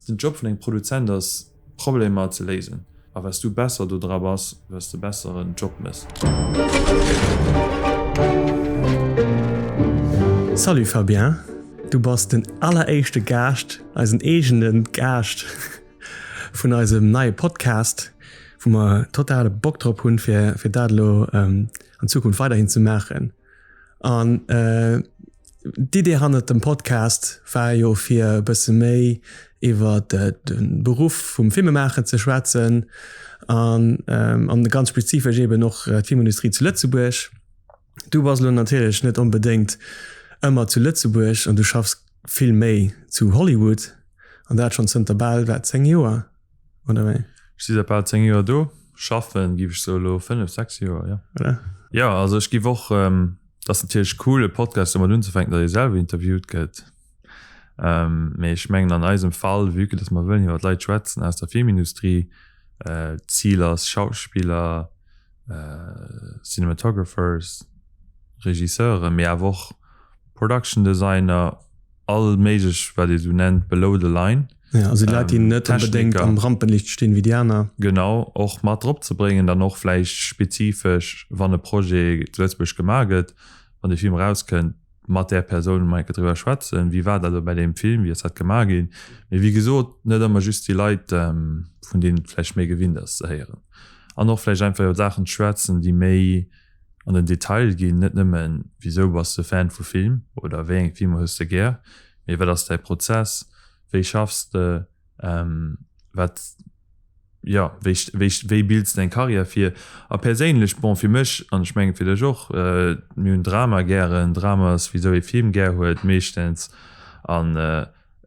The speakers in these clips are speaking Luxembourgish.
Den Job vun engem Produzent ass, Problemer ze léisen. A wat s du besser do dra bass, wat s de besseren Job mëss. Salut Fabien, du bass den alleréischte Gaascht, eisen eegene Gaascht vun eisem neie Podcast, wou mer totale Bock drop hunn, fir fir dat elo an Zukunft weiderhin ze maachen. An d'Idee hannert dem Podcast war jo fir e bësse méi iwwer de Beruff vum Filmemaachen ze schwätzen an an ganz spezifesch eben och d'Filmindustrie zu Lëtzebuerg. Du bass elo natierlech net onbedéngt ëmmer zu Lëtzebuerg an du schaffs vill méi zu Hollywood an dat schonn zënter bal wat 10 Joer oder wéi? Ech si säit bal 10 Joer do. Schaffen giff ech sou elo 5, 6 Joer, jo. Voilà. Jo, also ech giff och, et ass natierlech cool e Podcast domat unzefänken, datt ee selwer interviewt gëtt. Mee ech mengen an eisem Fall, vue que datt mer wëllen iwwer Leit schwätzen aus der Filmindustrie, d'Zil ass Schauspiller, Cinematographers, Regisseuren, mee awer och Production Designer, all méiglech wat ee sou nennt below the line. Ja, also déi Leit, déi net onbedéngt am Rampenlicht stinn wéi déi aner. Genau, och mat drop ze bréngen, dann och vläicht spezifesch, wann e Projet zu Lëtzebuerg gemaach gëtt, wann dee Film erauskënnt, mat där Persoun emol eng Kéier driwwer schwätzen, wéi war dat elo bäi deem Film, wéi ass dat gemaach ginn. Mee wéi gesot, net ëmmer just déi Leit, vun deenen et vläicht méi gewinnt ass ze héieren. An och vläicht einfach iwwer Saachen ze schwätzen, déi méi an den Detail ginn, net nëmmen, wisou bass de Fan vu Film oder wéi eng Filmer hues de gär, mee wat ass däi Prozess, wéi schaffs de, wat, jo, wéi, wéi, wéi bilds de deng Karriär vir? A perséinlech, bon, fir mech, an ech menge fir dech och, mir hunn Drama gären, Drama ass wisou ee Film gär huet meeschtens, an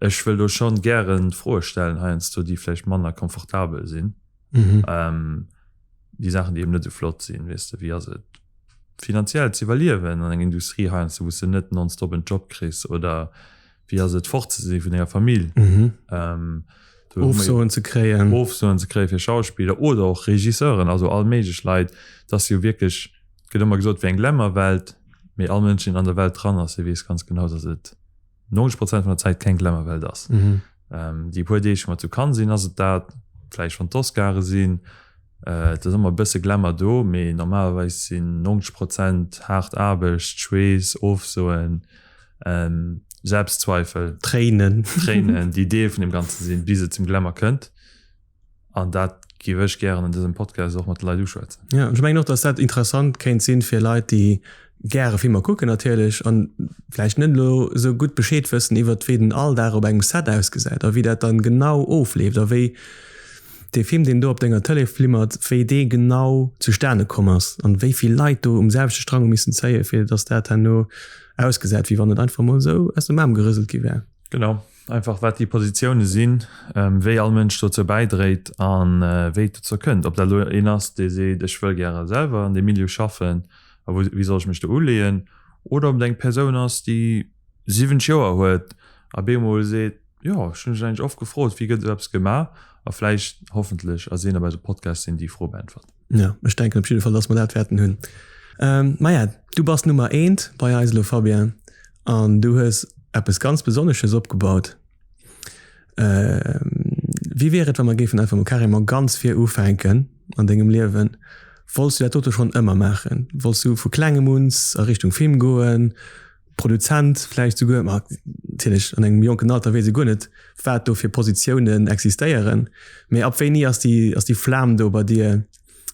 ech wëll do schonn gären Froe stellen heiansdo, déi vläicht manner komfortabel sinn. Déi Saachen, déi eben net esou flott sinn, weess de, wéi ass et finanziell ze iwwerliewen an enger Industrie heiansdo, wou s de net nonstop en Job kriss oder wéi ass et fort ze si vun denger Famill, Ofsoen ze kréien. Ofsoen ze kréie fir Schauspiller oder och Regisseuren, also all méiglech Leit. Et ass jo wierklech, et gëtt ëmmer gesot, wéi eng Glamour-Welt, mee all Mënsch, deen an der Welt dran ass, dee weess ganz genau, datt et 90 Prozent vun der Zäit keng Glamour-Welt ass. Déi puer Deeg, wou mer zu Cannes sinn, ass et dat, vläicht wann d'Oscare sinn, et ass ëmmer e bësse Glamour do, mee normalerweis sinn 90 Prozent haart Aarbecht, Schweess, Ofsoen, Selbstzweifel, Tréinen, Tréinen, déi Deel vun deem Ganze sinn, bis et zum Glamour kënnt. An dat géif ech gären an dësem Podcast och mat de Leit uschwätzen. Ja, ech mengen och, dass dat interessant kéint sinn fir Leit, déi gäre Filmer kucken natierlech an vläicht net elo esou gutt Bescheed wëssen iwwert wéi den Alldag op engem Set ausgesäit a wéi dat dann genau ofleeft a wéi dee Film, deen do op denger Tëlee flimmert, wéi dee genau zustane komm ass an wéi vill Leit do um selwechte Strang hu missen zéien, fir dass dat herno ausgesäit, wéi wann et einfach mol esou aus dem Aarm gerëselt gi wär. Genau. Einfach wat déi Positioune sinn, wéi all Mënsch dozou bäidréit a wéi et dozou kënnt. Ob dat elo een ass, dee seet, ech wëll gäre selwer an deem Milieu schaffen a wou, wéi soll ech mech do uleeën? Oder ob et eng Persoun ass, déi 70 Joer huet a bemol seet, jo, ech hunn mech eigentlech oft gefrot, wéi gëtt esou eppes gemaach? A vläicht, hoffentlech, ass een op eisem Podcast, deen déi Fro beäntwert. Jo, ech denken op jidde Fall, dass mer dat wäerten hunn. Maja, du bass Nummer eent bei eis elo, Fabien, an du hues eppes ganz Besonnesches opgebaut. Wéi wier et, wa mer géifen einfach mol carrément ganz vir ufänken an dengem Liewen? Wollts du dat dote schonn ëmmer maachen? Wollts du vu klengem un a Richtung Film goen? Produzent vläicht souguer, ma natierlech an engem jonken Alter weess ee guer net, wat do fir Positiounen existéieren. Mee ab wéini ass déi, ass déi Flam do bei dir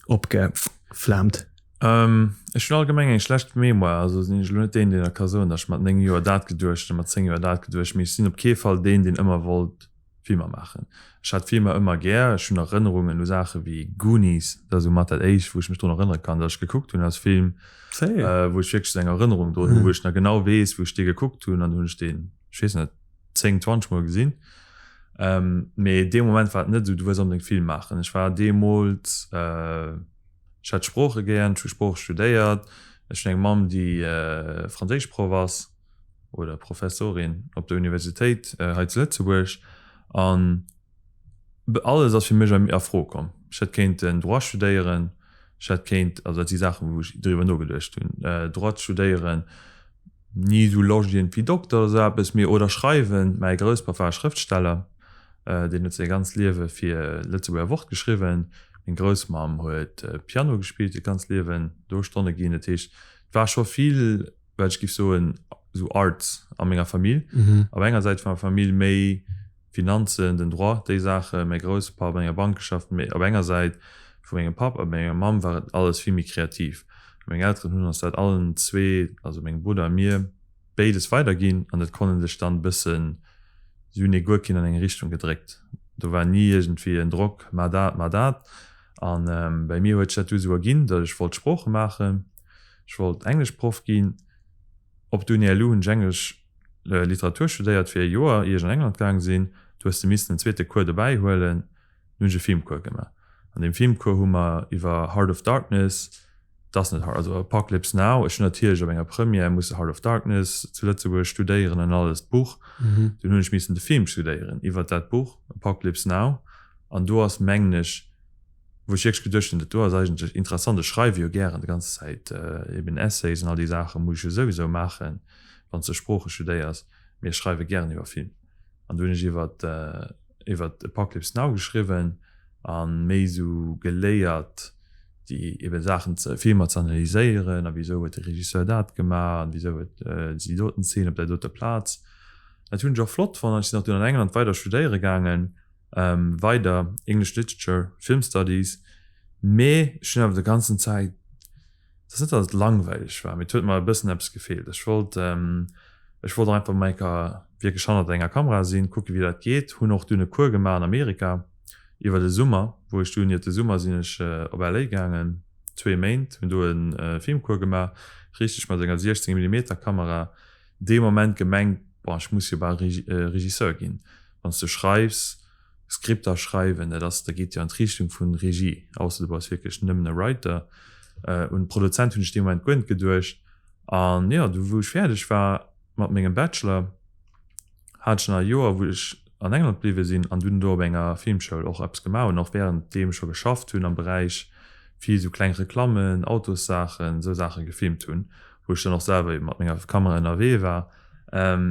opgeflaamt? Ech hunn allgemeng eng schlecht Mémoire, also sinn ech elo net deen, deen da ka soen, datt ech mat 9 Joer dat geduecht hunn, mat 10 Joer dat geduecht, mee ech sinn op kee Fall deen, deen ëmmer wollt Filmer maachen. Ech hat Filmer ëmmer gär. Ech hunn Erënnerungen u Saache wéi Goonies, dat ass esou mat dat éischt, wou ech mech drun erënnere kann, datt ech gekuckt hunn als Film, wou ech wierklech esou eng Erënnerung drun hunn, wou ech nach genau weess, wou ech dee gekuckt hunn an du hunn ech deen, ech weess net, 10, 20 Mol gesinn. Mee dee Moment war et net esou, du wëlls onbedéngt Film maachen. Ech war deemools, ech hat Sprooche gären, ech hu Sprooche studéiert, ech hunn eng Mamm, déi Franséischproff ass. oder Professorin op der Universitéit hei zu Lëtzebuerg an alles ass fir mech a Fro komm. Ech hätt kéinten Droit studéieren, ech hätt kéint, also dat si Saachen wou ech driwwer nogeduecht hunn, Droit studéieren, ni esou Loscht iergendwéi Dokter oder esou eppes, mee oder schreiwen, mäi Grousspapp war Schrëftsteller. Deen huet säi ganzt Liewe fir Lëtzebuerger Wort geschriwwen. Meng Groussmamm huet Piano gespillt hiert ganzt Liewen, do Stonne ginn. Dat heescht, et war scho vill, wat ech géif soen, esou Arts a menger Famill. Op enger Säit vun der Famill méi Finanzen, den Droit, déi Saachen. Mäi Grousspapp an enger Bank geschafft. Mee op enger Säit vu mengem Papp a menger Mamm war et alles vill méi kreativ. A meng Elteren hunn ons dat allen zwee, also mengem Brudder a mir, béides weiderginn an dat konnt sech dann e bëssen, si hunn ee guer keen an eng Richtung gedréckt. Do war ni iergendwéi en Drock, mar dat, mar dat. A bei mir huet sech dat du esou erginn, datt ech wollt Sprooche maachen. Ech wollt Engleschproff ginn. Op d'UNELU hunn ech Englesch Literatur studéiert fir e Joer, ier ech an England gaang sinn. Du hues de missen en zweete Cours dobäi huelen. Dunn hunn ech e Filmcours gemaach. An deem Filmcours hu mer iwwer Heart of Darkness, dat ass net Heart, also Apocalypse Now, ech hunn natierlech op enger Première musse Heart of Darkness zu Lëtzebuerg studéieren an alles, d'Buch. Dunn hunn ech missen de Film studéieren iwwer dat Buch Apocalypse Now. An do ass, mengen ech, wou ech wierklech geduecht hunn, dat do ass eigentlech interessant, ech schreiwe jo gären déi ganz Zäit eben Essays an all déi Saache muss ech jo souwisou maachen, wann s de Sprooche studéiers, mee ech schreiwe gären iwwer Film. An do hunn ech iwwer iwwer Apocalypse Now geschriwwen a méi esou geléiert, déi eben Saachen ze, Filmer ze analyséieren a wisou huet de Regisseur dat gemaach an wisou huet déi doten Zeen op där doter Plaz. Dat hunn ech och flott fonnt an ech sinn och dunn an England weider studéiere gaangen, weider English Literature, Film Studies, mee ech hunn awer de ganzen Zäit, Et ass net, datt et langweileg war, mee et huet mer e bëssen eppes gefeelt. Ech wollt, ech wollt och einfach mol eng Kéier wierklech hannert enger Kamera sinn, kucke wéi dat geet. Hunn och dunn e Cours gemaach an Amerika iwwer de Summer, wou ech dunn iwwer de Summer sinn ech op LA gaangen, zwee Méint, hunn do e Filmcours gemaach, richteg mat enger 16 Millimeter Kamera. Dee Moment gemengt, bon, ech muss jo bal Regisseur ginn. Wann s de schreifs, Skripter schreiwen, dat ass, dat geet jo an d'Richtung vun Regie, ausser du bass wierklech nëmmen e Writer. Un Produzent hunn ech dee Moment guer net geduecht. An jo, du wou ech fäerdeg war mat mengem Bachelor, hat ech nach e Joer wou ech an England bliwwe sinn an dunn do op enger Filmschoul och eppes gemaach hunn, och wärend deem scho geschafft hunn am Beräich vill esou kleng Reklammen, Autossaachen, esou Saache gefilmt hunn, wou ech dann och selwer ebe mat menger Kamera ënnerwee war.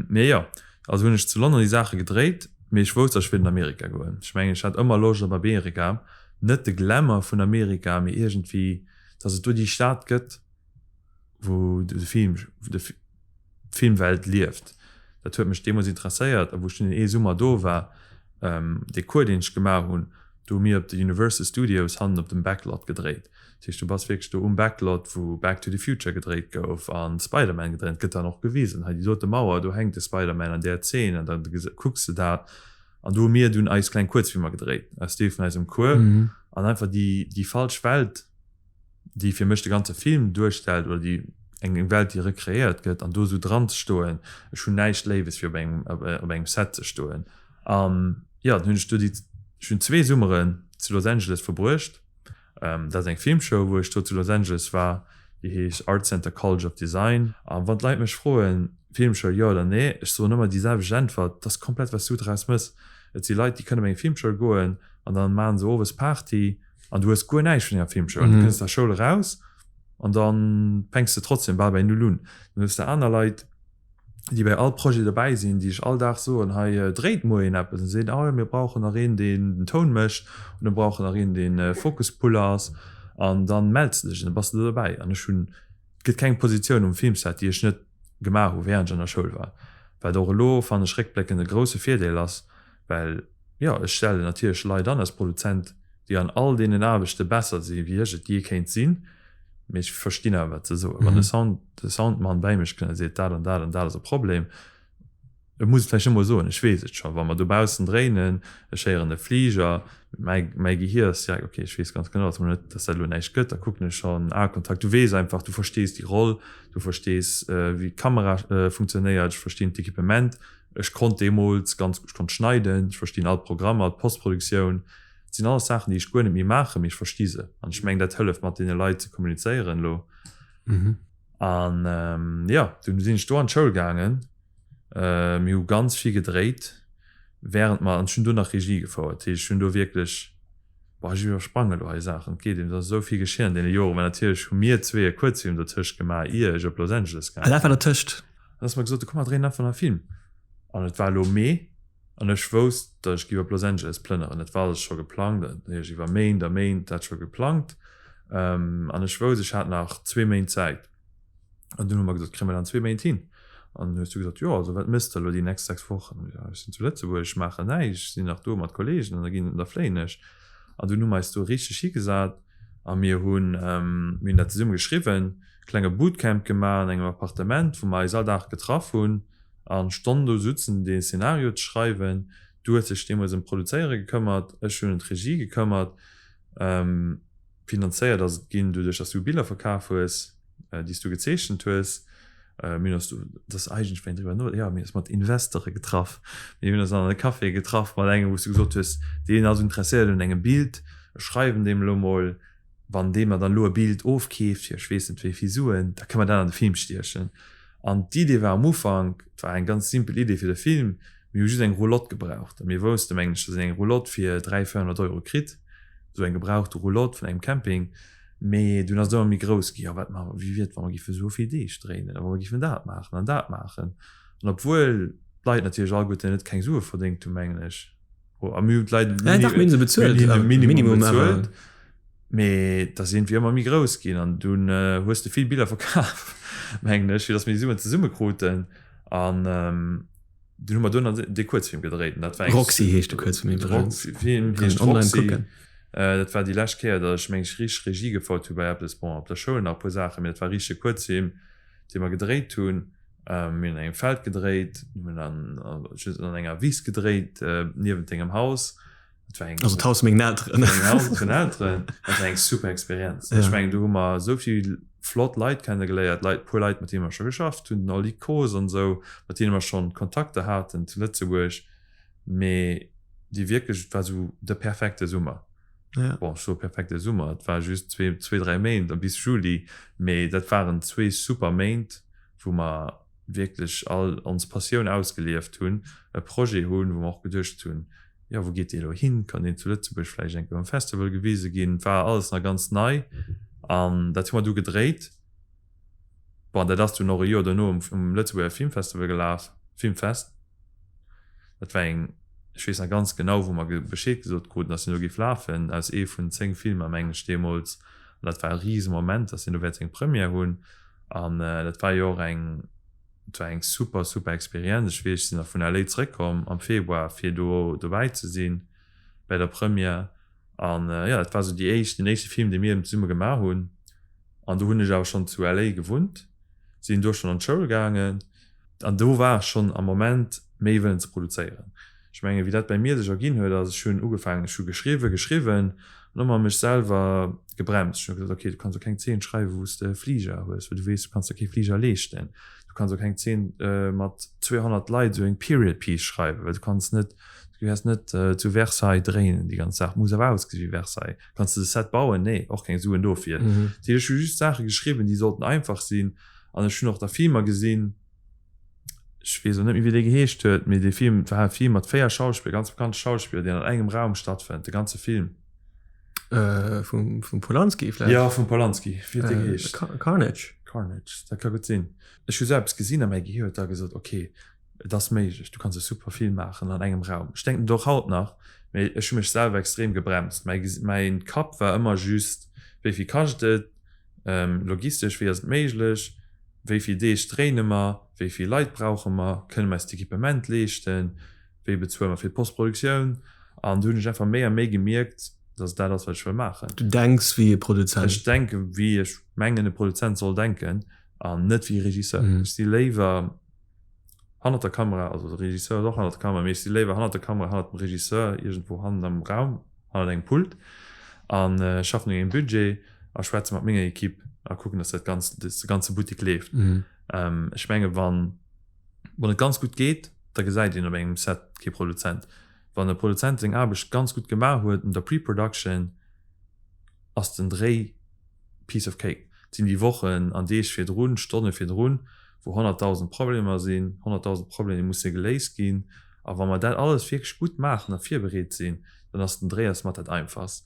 Mee jo, also hunn ech zu London déi Saache gedréit, mee ech wousst, datt ech wéilt an Amerika goen. Ech mengen, ech hat ëmmer Loscht op Amerika, net de Glamour vun Amerika, mee iergendwéi, datt et do déi Stad gëtt, wou de Film, wou d'Filmwelt lieft. Dat huet mech deemools interesséiert. A wou ech dunn ee Summer do war, dee Cours, deen ech gemaach hunn, do hu mir op de Universal Studios hannen op dem Backlot gedréit. Dat heescht, du bass wierklech do um Backlot, wou Back to the Future gedréit gouf a Spider-Man gedréit. Et gëtt dann och gewisen, hei déi dote Mauer, do hänkt de Spider-Man an där Zeen an da kucks de dat. An do hu mir dunn eis kleng Kuerzfilmer gedréit aus Deel vun eisem Cours an einfach déi, déi falsch Welt, déi fir mech de ganze Film duerstellt oder déi eng Welt, déi rekreéiert gëtt an do esou dran ze stoen. Ech hunn näischt Léiwes wéi op engem, op engem Set ze stoen. An jo, dann hunn ech do déi, ech hunn zwee Summeren zu Los Angeles verbruecht. Dat ass eng Filmshow, wou ech do zu Los Angeles war, déi heescht Art Center College of Design. A wann d'Leit mech froen, Filmshow jo oder nee, ech soen ëmmer déi selwecht Äntwert, 't ass komplett wat s du draus mëss. Et si Leit, déi kënnen op eng Filmschoul goen an dann maachen se owes Party an du hues guer näischt vun enger Filmschoul. An du kënns aus der Schoul eraus an da fänks de trotzdem bal bei Null un. Dann hues de aner Leit, déi bei all Projet dobäi sinn, déi ech all Dag soen, hei dréit muer een eppes, an se seet, oh jo, mir brauchen nach een, deen den Toun mécht, oder mir brauchen nach een, deen Focuspuller ass, an dann mells de dech an da bass de do dobäi. An ech hunn, et gëtt keng Positioun um Filmset, déi ech net gemaach hu während ech an der Schoul war, wat och elo, fannen ech, réckbléckend e grousse Virdeel ass, well jo, ech stellen natierlech Leit an als Produzent, déi an all deenen Aarbechte besser si wéi ech et jee kéint sinn, mee ech verstinn awer wat se soen. Wann de Sound, de Soundmann bäi mech kënnt a seet, dat an dat an dat ass e Problem, ech muss et vläicht net emol soen, ech weess et scho. Wa mer dobaussen dréinen, ech héieren e Fliger, mäi, mäi Gehier ass direkt, okay, ech weess ganz genau, dass mer net, dass dat elo näischt gëtt, da kucken ech schonn, Aekontakt, du weess einfach, du verstees déi Roll, du verstees wéi d'Kamera funktionéiert, ech verstinn d'Equipement, Ech konnt deemools ganz, ech konnt schneiden, ech verstinn all d'Programmer, d'Postproduktioun. Dat sinn alles Saachen, déi ech guer net méi maachen, mee ech versti se. An ech mengen, dat hëlleft mat deene Leit ze kommunizéieren elo. An jo, dunn sinn ech do an d'Schoul gaangen. Mir hu ganz vill gedréit während mer, an ech hunn do nach Regie gefouert. Dat heescht, ech hunn do wierklech, boah, ech iwwersprange elo hei Saachen, et geet, et ass esou vill geschitt an deene Joren, well natierlech hu mir zwee e Kuerzfilm dertëscht gemaach, ier ech op Los Angeles gaangen. Ah, dat war dertëscht? Dann ass mer gesot, komm mer dréinen einfach nach e Film. An et war elo Mee. An ech wousst, datt ech giff op Los Angeles plënneren. Dat war alles scho geplangt, dat hu ech iwwer Méint a Méint dat scho geplangt. An ech wousst, ech hat nach zwee Méint Zäit. An dunn hu mer gesot, kréie mer dat an zwee Méint hin? An dunn hues du gesot, jo, also wat méchs de elo déi nächst 6 Wochen? Jo, ech sinn zu Lëtzebuerg, ech maachen näischt, ech sinn nach do mat Kollegen an da ginn, da fléien ech. An dunn hu mer eis do richteg higesat a mir hunn, mir hunn dat zesumme geschriwwen, klenge Bootcamp gemaach an engem Appartement, wou mer eis all Dag getraff hunn. An Stonn do sutzen dee Szenario ze schreiwen. Du hues dech deemools ëm d'Produzéiere gekëmmert, ech hunn ëm d'Regie gekëmmert. Finanzéiert ass et ginn doduerch, dass du Biller verkaf hues, déi s du gezeechent hues. Mir hunn eis do, dat ass eigentlech, wann een driwwer no, jo, mir hunn eis mat Investore getraff. Mir hunn eis an e Café getraff mat engem, wou s du gesot hues, deen ass interesséiert un engem Bild, ech schreiwen deem elo mol, wann dee mer dann elo e Bild ofkeeft fir ech weess net wéi vill Suen, da kënne mer dat an de Film stiechen. An d'Idee war am Ufank, et war eng ganz simpel Idee fir de Film, mir hu just eng Roulotte gebraucht. A mir wousste mengen ech, dass een eng Roulotte fir 300, 400 Euro kritt, esou eng gebrauchte Roulotte vun engem Camping. Mee dunn ass et ëmmer méi grouss gi, jo wat maache mer, wéi wier et wa mer géife sou vill Deeg dréinen a wa mer géifen dat maachen an dat maachen. An obwuel d'Leit natierlech alleguerten net keng Sue verdéngt hunn, mengen ech, a mir hunn d'Leit e Minimum bezuelt, Mee et ass iergendwéi ëmmer méi grouss ginn an dunn hues de vill Biller verkaf, mengen ech, fir datt mir déi Suen zesumme kruten. An dunn hu mer dunn dee Kuerzfilm gedréit. An dat war eng Roxy heescht de Kuerzfilm iwwregens. Film heescht Roxy. Dat war déi lescht Kéier, datt ech meng ech richteg Regie gefouert hu bei eppes, bon op der Schoul nach e puer Saachen, mee dat war e richtege Kuerzfilm, dee mer gedréit hunn. Mir hunn an engem Feld gedréit, mir hunn an just an enger Wiss gedréit niewent dengem Haus. Dat war eng Also d'Haus vu mengen Elteren. Haus vun Elteren. Dat war eng super Experienz. Ja. Ech mengen, do hu mer esou vill flott Leit kennegeléiert, Leit, puer Leit, mat deene mer scho geschafft hunn, den Oli Koos an esou, mat deene mer schonn Kontakter haten zu Lëtzebuerg, mee déi wierklech, et war esou de perfekte Summer. Ja. Bon, ech soe perfekte Summer, et war just zwee, zwee, dräi Méint a bis Juli, mee dat waren zwee super Méint, wou mer wierklech all ons Passioun ausgelieft hunn, e Projet hunn, wou mer och geduecht hunn, jo wou geet dee elo hin, kann deen zu Lëtzebuerg vläicht eng Kéier um Festival gewise ginn, war alles nach ganz nei an dat hu mer du gedréit. Bon, dat ass dunn och e Joer dono um Lëtzebuerger Filmfestival gelaf, Filmfest. Dat war eng, ech weess nach ganz genau, wou mer Bescheed gesot kruten, datt deen do géif lafen, aus ee vun 10 Filmer mengen ech deemools an dat war e rise Moment, datt deen do wäert seng Première hunn an dat war jo och eng, Et war eng super super Experienz. Ech weess, ech sinn nach vun LA zréckkomm am Februar fir do dobäi ze sinn bäi der Première. An jo, dat war sou déi éischt, deen éischte Film, dee mir eben zesumme gemaach hunn. An do hunn ech awer schonn zu LA gewunnt, sinn do schonn an d'Schoul gaangen. An do war ech schonn am Moment méi wëllen ze produzéieren. Ech mengen, wéi dat bäi mir sech erginn huet, ass, ech hunn ugefaangen, ech hu geschriwwen, geschriwwen an ëmmer mech selwer gebremst. Ech hu gesot, okay, du kanns och keng Zeen schreiwen, wou s de e Fliger hues, well du weess, du kanns der kee Fliger leeschten. Du kanns och keng Zeen mat 200 Leit, esou eng Period Piece schreiwen, well du kanns net, du wäers net zu Versailles dréinen, déi ganz Saach muss awer ausgesi wéi Versailles. Kanns de de Set bauen? Nee, och keng Suen dofir. Dat heescht, ech hu just Saache geschriwwen, déi sollten einfach sinn an ech hunn och da Filmer gesinn, ech weess och net méi wéi dee geheescht huet, mee dee Film, et war e Film mat 4 Schauspiller, ganz bekannte Schauspiller, deen an engem Raum stattfënnt, de ganze Film. Äh, vum, vum Polanski vläicht? Jo, vum Polanski. Wéi huet dee geheescht? Äh, Carnage. Carnage, dat ka gutt sinn. Ech hu sou eppes gesinn a mäi Gehir huet da gesot, ok, et ass méiglech, du kanns e super Film maachen an engem Raum. Ech denken et och haut nach, mee ech hu mech selwer extrem gebremst. Mäi, mäin Kapp war ëmmer just, wéi vill kascht et? Logistesch, wéi ass et méiglech? Wéi vill Deeg dréine mer? Wéi vill Leit brauche mer? Kënne mer eis d'Equipement leeschten? Wéi bezuele mer fir d'Postproduktioun? An du hunn ech einfach méi a méi gemierkt, dass et dat ass, wat ech wëll maachen. Du denks wéi e Produzent? Ech denke wéi ech mengen e Produzent soll denken an net wéi e Regisseur. Ech si léiwer hannert der Kamera, also de Regisseur ass och hannert der Kamera, mee ech si léiwer hannert der Kamera, hannert dem Regisseur, iergendwou hannen am Raum, hannert engem Pult a schaffen un engem Budget a schwätze mat menger Equipe a kucken, dass dat Ganzt, dass de ganze Buttek leeft. Ech menge wann, wann et ganz gutt geet, da gesäit een op engem Set kee Produzent. Wann e Produzent seng Aarbecht ganz gutt gemaach huet un der Pre-Production, ass den Dréi piece of cake. Et sinn déi Wochen an Deeg virdrun, Stonne virdrun, wou 100.000 Problemer sinn, 100.000 Problemer, déi musse geléist ginn. A wa mer dat alles wierklech gutt maachen a virbereet sinn, dann ass den Dréi ass mat dat Einfachst.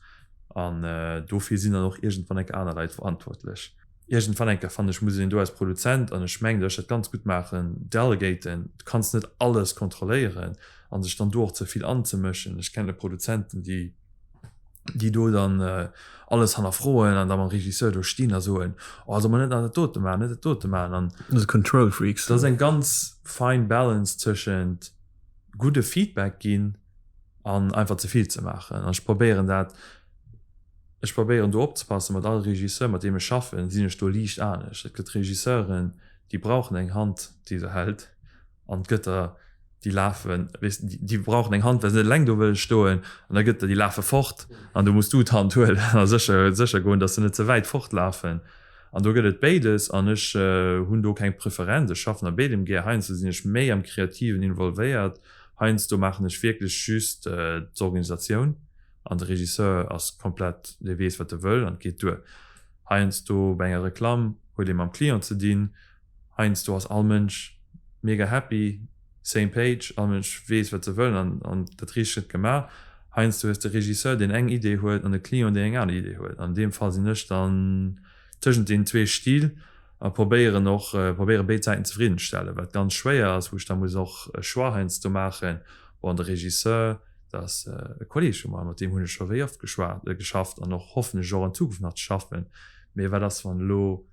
An dofir sinn dann och iergendwann enke aner Leit verantwortlech. Iergendwann enke, fannen ech, muss een do als Produzent, an ech mengen, datt ech dat ganz gutt maachen, delegaten. Du kanns net alles kontrolléieren. a sech dann do och ze vill anzemëschen. Ech kenne Produzenten, déi déi do dann alles hannerfroen an da mam Regisseur do stinn a soen, oh solle mer net nach dat dote maachen, net dat dote maachen an. Also Control Freaks. Dat ass eng ganz fein Balance tëschent gudde Feedback ginn an einfach ze vill ze maachen. An ech probéieren dat, ech probéieren do opzepassen, mat all Regisseur mat deem ech schaffen, sinn ech do liicht anescht. Et gëtt Regisseuren, déi brauchen eng Hand déi se hält an et gëtt der, déi lafen, weess de, déi brauchen eng Hand well se net eleng do wëlle stoen an da gëtt der, déi lafe fort an do muss du d'Hand huelen a sécher sécher goen, datt se net ze wäit fortlafen. An do gëtt et béides an ech hunn do keng Preferenz, ech schaffen a béidem gär. Heiansdo sinn ech méi am Kreativen involvéiert, heiansdo maachen ech wierklech just d'Organisatioun an de Regisseur ass komplett, dee weess wat e wëll an et geet duer. Heiansdo bei enger Reklamm huet ee mam Client ze dinn, Heiansdo ass all Mënsch mega happy, same page, all Mënsch weess wat se wëllen an an dat Richtegt gëtt gemaach. Heiansdo hues de Regisseur deen eng Idee huet an de Client deen eng aner Idee huet. An deem Fall sinn ech dann tëschent deenen zwee Still a probéieren och probéiere béid Säiten zefridden ze stellen, wat ganz schwéier ass, wou ech da muss och e Choix heiansdo maachen. Bon, de Regisseur, dat ass e Kolleg vu mer, mat deem hunn ech scho wéi oft geschwat geschafft an och hoffen ech och an Zukunft nach ze schaffen. Mee wat ass wann elo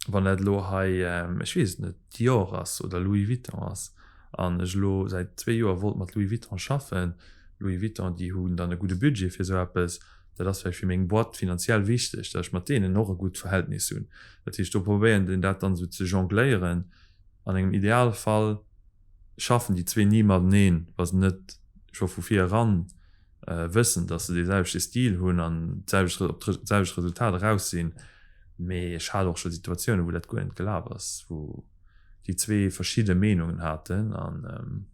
wann dat elo hei, ech weess et net, Dior ass oder Louis Vuitton ass an ech elo säit zwee Joer wollt mat Louis Vuitton schaffen, Louis Vuitton déi hunn dann e gudde Budget fir esou eppes, dat ass vläicht fir meng Boîte finanziell wichteg, datt ech mat deenen och e gutt Verhältnis hunn. Dat heescht, do probéieren een dat dann esou ze jongléieren. An engem Idealfall schaffen déi zwee ni mateneen, wa se net scho vu vir eran wëssen, datt se dee selwechte Stil hunn an d'selwecht op d'selwecht Resultat eraus sinn. Mee ech hat och scho Situatiounen, wou dat guer net gelaf ass, wou déi zwee verschidde Meenungen haten an.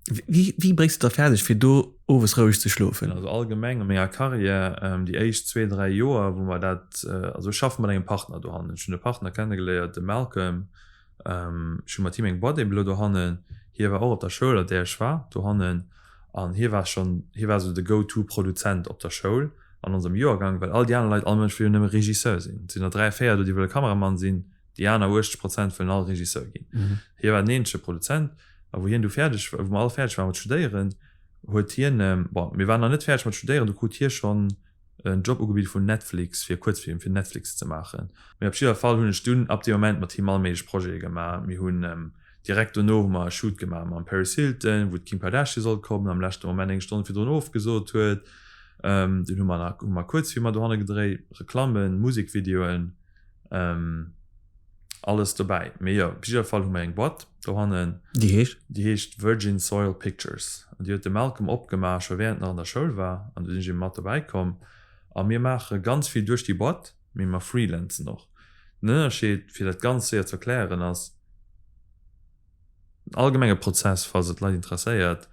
Wéi wéi bréngs de et da fäerdeg, fir do owes roueg ze schlofen? Also allgemeng a menger Karriär, déi éischt zwee, dräi Joer, wou mer dat, also ech schaffe mat engem Partner dohannen, ech hunn e Partner kennegeléiert, de Malcolm, Ech hu mat him eng Boîte eben elo dohannen. Hie war och op der Schoul, an där ech war, dohannen. An hie war schonn, hie war esou de Go-to-Produzent op der Schoul an onsem Joergang, well all déi aner Leit, all Mënsch wëll jo nëmme Regisseur sinn. Et sinn der dräi, véier do, déi wëlle Kameramann sinn, déi aner 80 Prozent wëllen all Regisseur ginn. Hie war den eenzege Produzent. A wou hien du fäerdeg, wou mer all fäerdeg ware mat studéieren, huet hien, bon, mir waren nach net fäerdeg mat studéieren, du krut hie schonn en Job ugebidd vun Netflix fir e Kuerzfilm fir Netflix ze maachen. Mee op jidder Fall hunn ech dunn ab deem Moment mat him all méiglech Projete gemaach. Mir hunn direkt dono hu mer e Shoot gemaach mam Paris Hilton, wou d'Kim Kardashian sollt kommen, am leschte Moment eng Stonn virdrun ofgesot huet. Dunn hu mer nach hu mer Kuerzfilmer dohanne gedréit, Reklammen, Musekvideoen. Alles dobäi. Mee jo, op jidder Fall hu mer eng Boîte dohannen. Déi heescht? Déi heescht Virgin Soil Pictures. An déi huet de Malcolm opgemaach, scho während en nach an der Schoul war. An du sinn ech ebe mat dobäi komm. A mir maache ganz vill duerch déi Boîte, mee mer freelancen och. Den Ënnerscheed, fir dat ganz séier ze erklären, ass, Den allgemenge Prozess, falls et d'Leit interesséiert,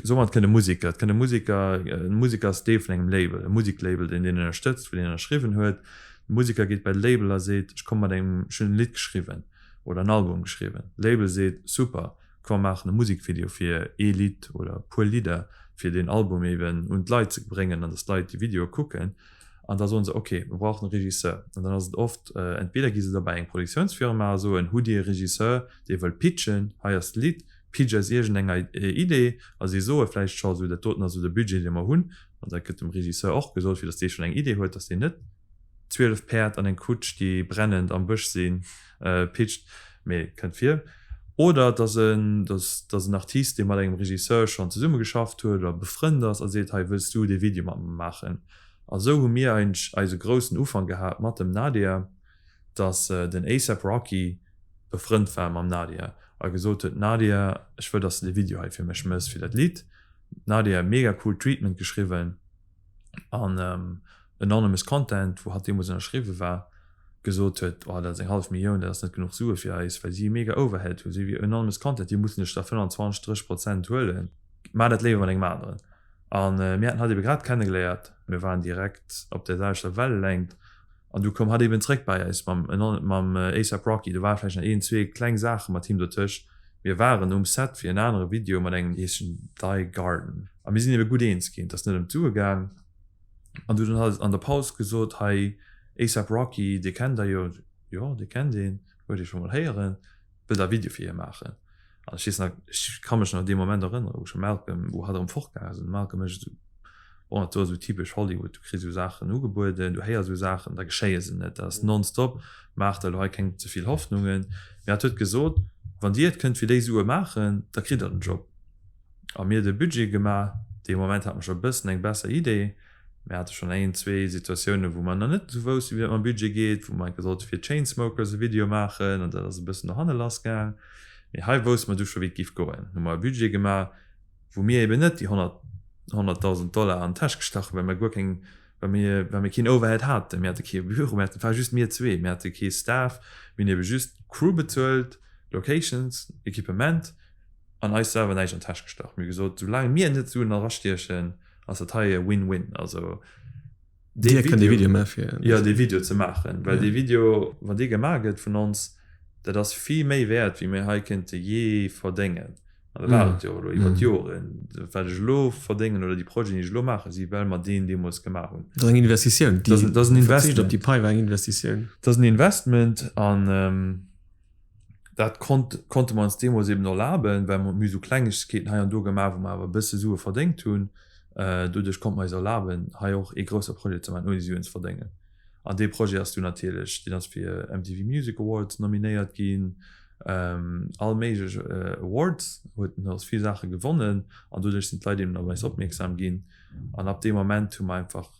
Soumat kënne Museker, et kënne Museker, e Museker ass Deel vun engem Label, e Museklabel, deen deen ënnerstëtzt, wou deen ënnerschriwwen huet. De Museker geet bei de Label a seet, ech komme mat engem, ech hunn e Lidd geschriwwen oder en Album geschriwwen. De Label seet, super, komm mer maachen e Musekvideo fir ee Lidd oder e puer Lidder, fir deen Album eben un d'Leit ze bréngen an datt d'Leit déi Videoe kucken. An da soen se, ok, mir brauchen e Regisseur. An dann ass et oft, entweder gi se da bei eng Produktiounsfirma a soen, hutt Dir e Regisseur, dee wëll pitchen, hei ass d'Lidd, pitcht eis iergendeng Idee. A si soe vläicht scho, esou dat doten ass esou de Budget, dee mer hunn. An dat gëtt dem Regisseur och gesot, fir datt dee schonn eng Idee huet, datt deen net 12 Päerd an eng Kutsch, déi brennend am Bësch sinn, pitcht, mee kënnt vir. Oder datt en, datt en Artist, dee mat engem Regisseur schonn zesummegeschafft huet oder befrënnt ass a seet, hei wëlls du dee Video mat mer maachen? A sou hu mir eigentlech eise groussen Ufank gehat mat dem Nadia, datt den A$AP Rocky befrënnt war mam Nadia a gesot huet, Nadia, ech wëll, datt s de dee Video hei fir mech mëss fir dat Lidd. D'Nadia mega cool Treatment geschriwwen an Anonymous Content, wou hatt deemools ënnerschriwwe war, gesot huet, oh dat ass eng hallef Millioun, dat ass net genuch Sue fir eis, well si e mega Overhead hu, si wéi Anonymous Content, déi mussen sech da 25, 30 Prozent huelen, maach dat léiwer mat engem aneren. A mir haten hatt ebe grad kennegeléiert, mir waren direkt op der selwechter Wellelängt an du koum hatt eben zréck bei eis mam mam A$AP Rocky. Do ware vläicht nach een, zwee kleng Saache mat him dotëscht. Mir waren um Set fir en anere Video mat engem, dee heescht Thy Garden a mir sinn ebe gutt eens ginn. Et ass net ëm d'Sue gaang. An du hunn hatt an der Paus gesot, Hei A$AP Rocky, dee kennt der jo. Jo, dee kennt een, huet ee scho mol héieren. Wëllt der e Video fir hie maachen? An ech weess nach, ech ka mech nach un dee Moment erënneren, wou ech mam Malcolm, wou hatt erëm fortgaangen ass, an de Malcolm mécht esou, bon, dat do ass esou typesch Hollywood, du kriss esou Saachen ugebueden, du héiers esou Saachen, da geschéie se net, dat ass nonstop, maach der elo hei keng ze vill Hoffnungen. Mee hatt huet gesot, wann Dir et kënnt fir déi Sue maachen, da kritt Der den Job. A mir de Budget gemaach. Dee Moment hate mer scho e bëssen eng besser Idee. Mir hate schonn eng, zwee Situatiounen, wou mer nach net esou woussten, wéi dat mam Budget geet, wou mer enke sollte fir d'Chainsmokers e Video maachen an dat ass e bëssen no hanne lass gaang. Mee hei wousste mer du scho wéi et giff goen. Hu mer e Budget gemaach, wou mir eben net déi 100, 100.000 Dollar an d'Täsch gestach hunn, well mer guer keng, well mir, well mir keen Overhead haten. Mir hate kee Büro, mir haten, et ware just mir zwee, mir hate kee Staff, mir hunn ebe just d'Crew bezuelt, Locations, Equipement an eis selwer näischt an d'Täsch gestach. Mir hu gesot, soulaang mir net Suen erastiechen, ass dat hei e Win-Win. Also dee Video, Video maache fir jo, dee Video ze maachen, well dee Video, wann dee gemaach gëtt vun ons, dat ass vill méi wäert, wéi mir hei kéinte jee verdéngen. An dat war et jo elo iwwer d'Joren. Wat ech elo verdéngen oder déi Projeten, déi ech elo maachen, si well mer deen deemools gemaach hunn. Dat ass eng Investitioun. Dat ass en Investment. Op déi Pai war eng Investitioun. Dat ass en Investment an Dat konnt, konnte mer ons deemools eben erlaben, well mer, mir hu sou Klengegkeeten hei an do gemaach, wou mer awer e bësse Sue verdéngt hunn. Doduerch konnte mer eis erlaben, hei och ee grousser Projet ze maachen, ouni Suen ze verdéngen. An dee Projet ass dunn natierlech, deen ass fir MTV Music Awards nominéiert ginn, all méiglech Awards huet en, ass vill Saache gewonnen an doduerch sinn d'Leit eben op eis opmierksam ginn. An ab deem Moment hu mer einfach,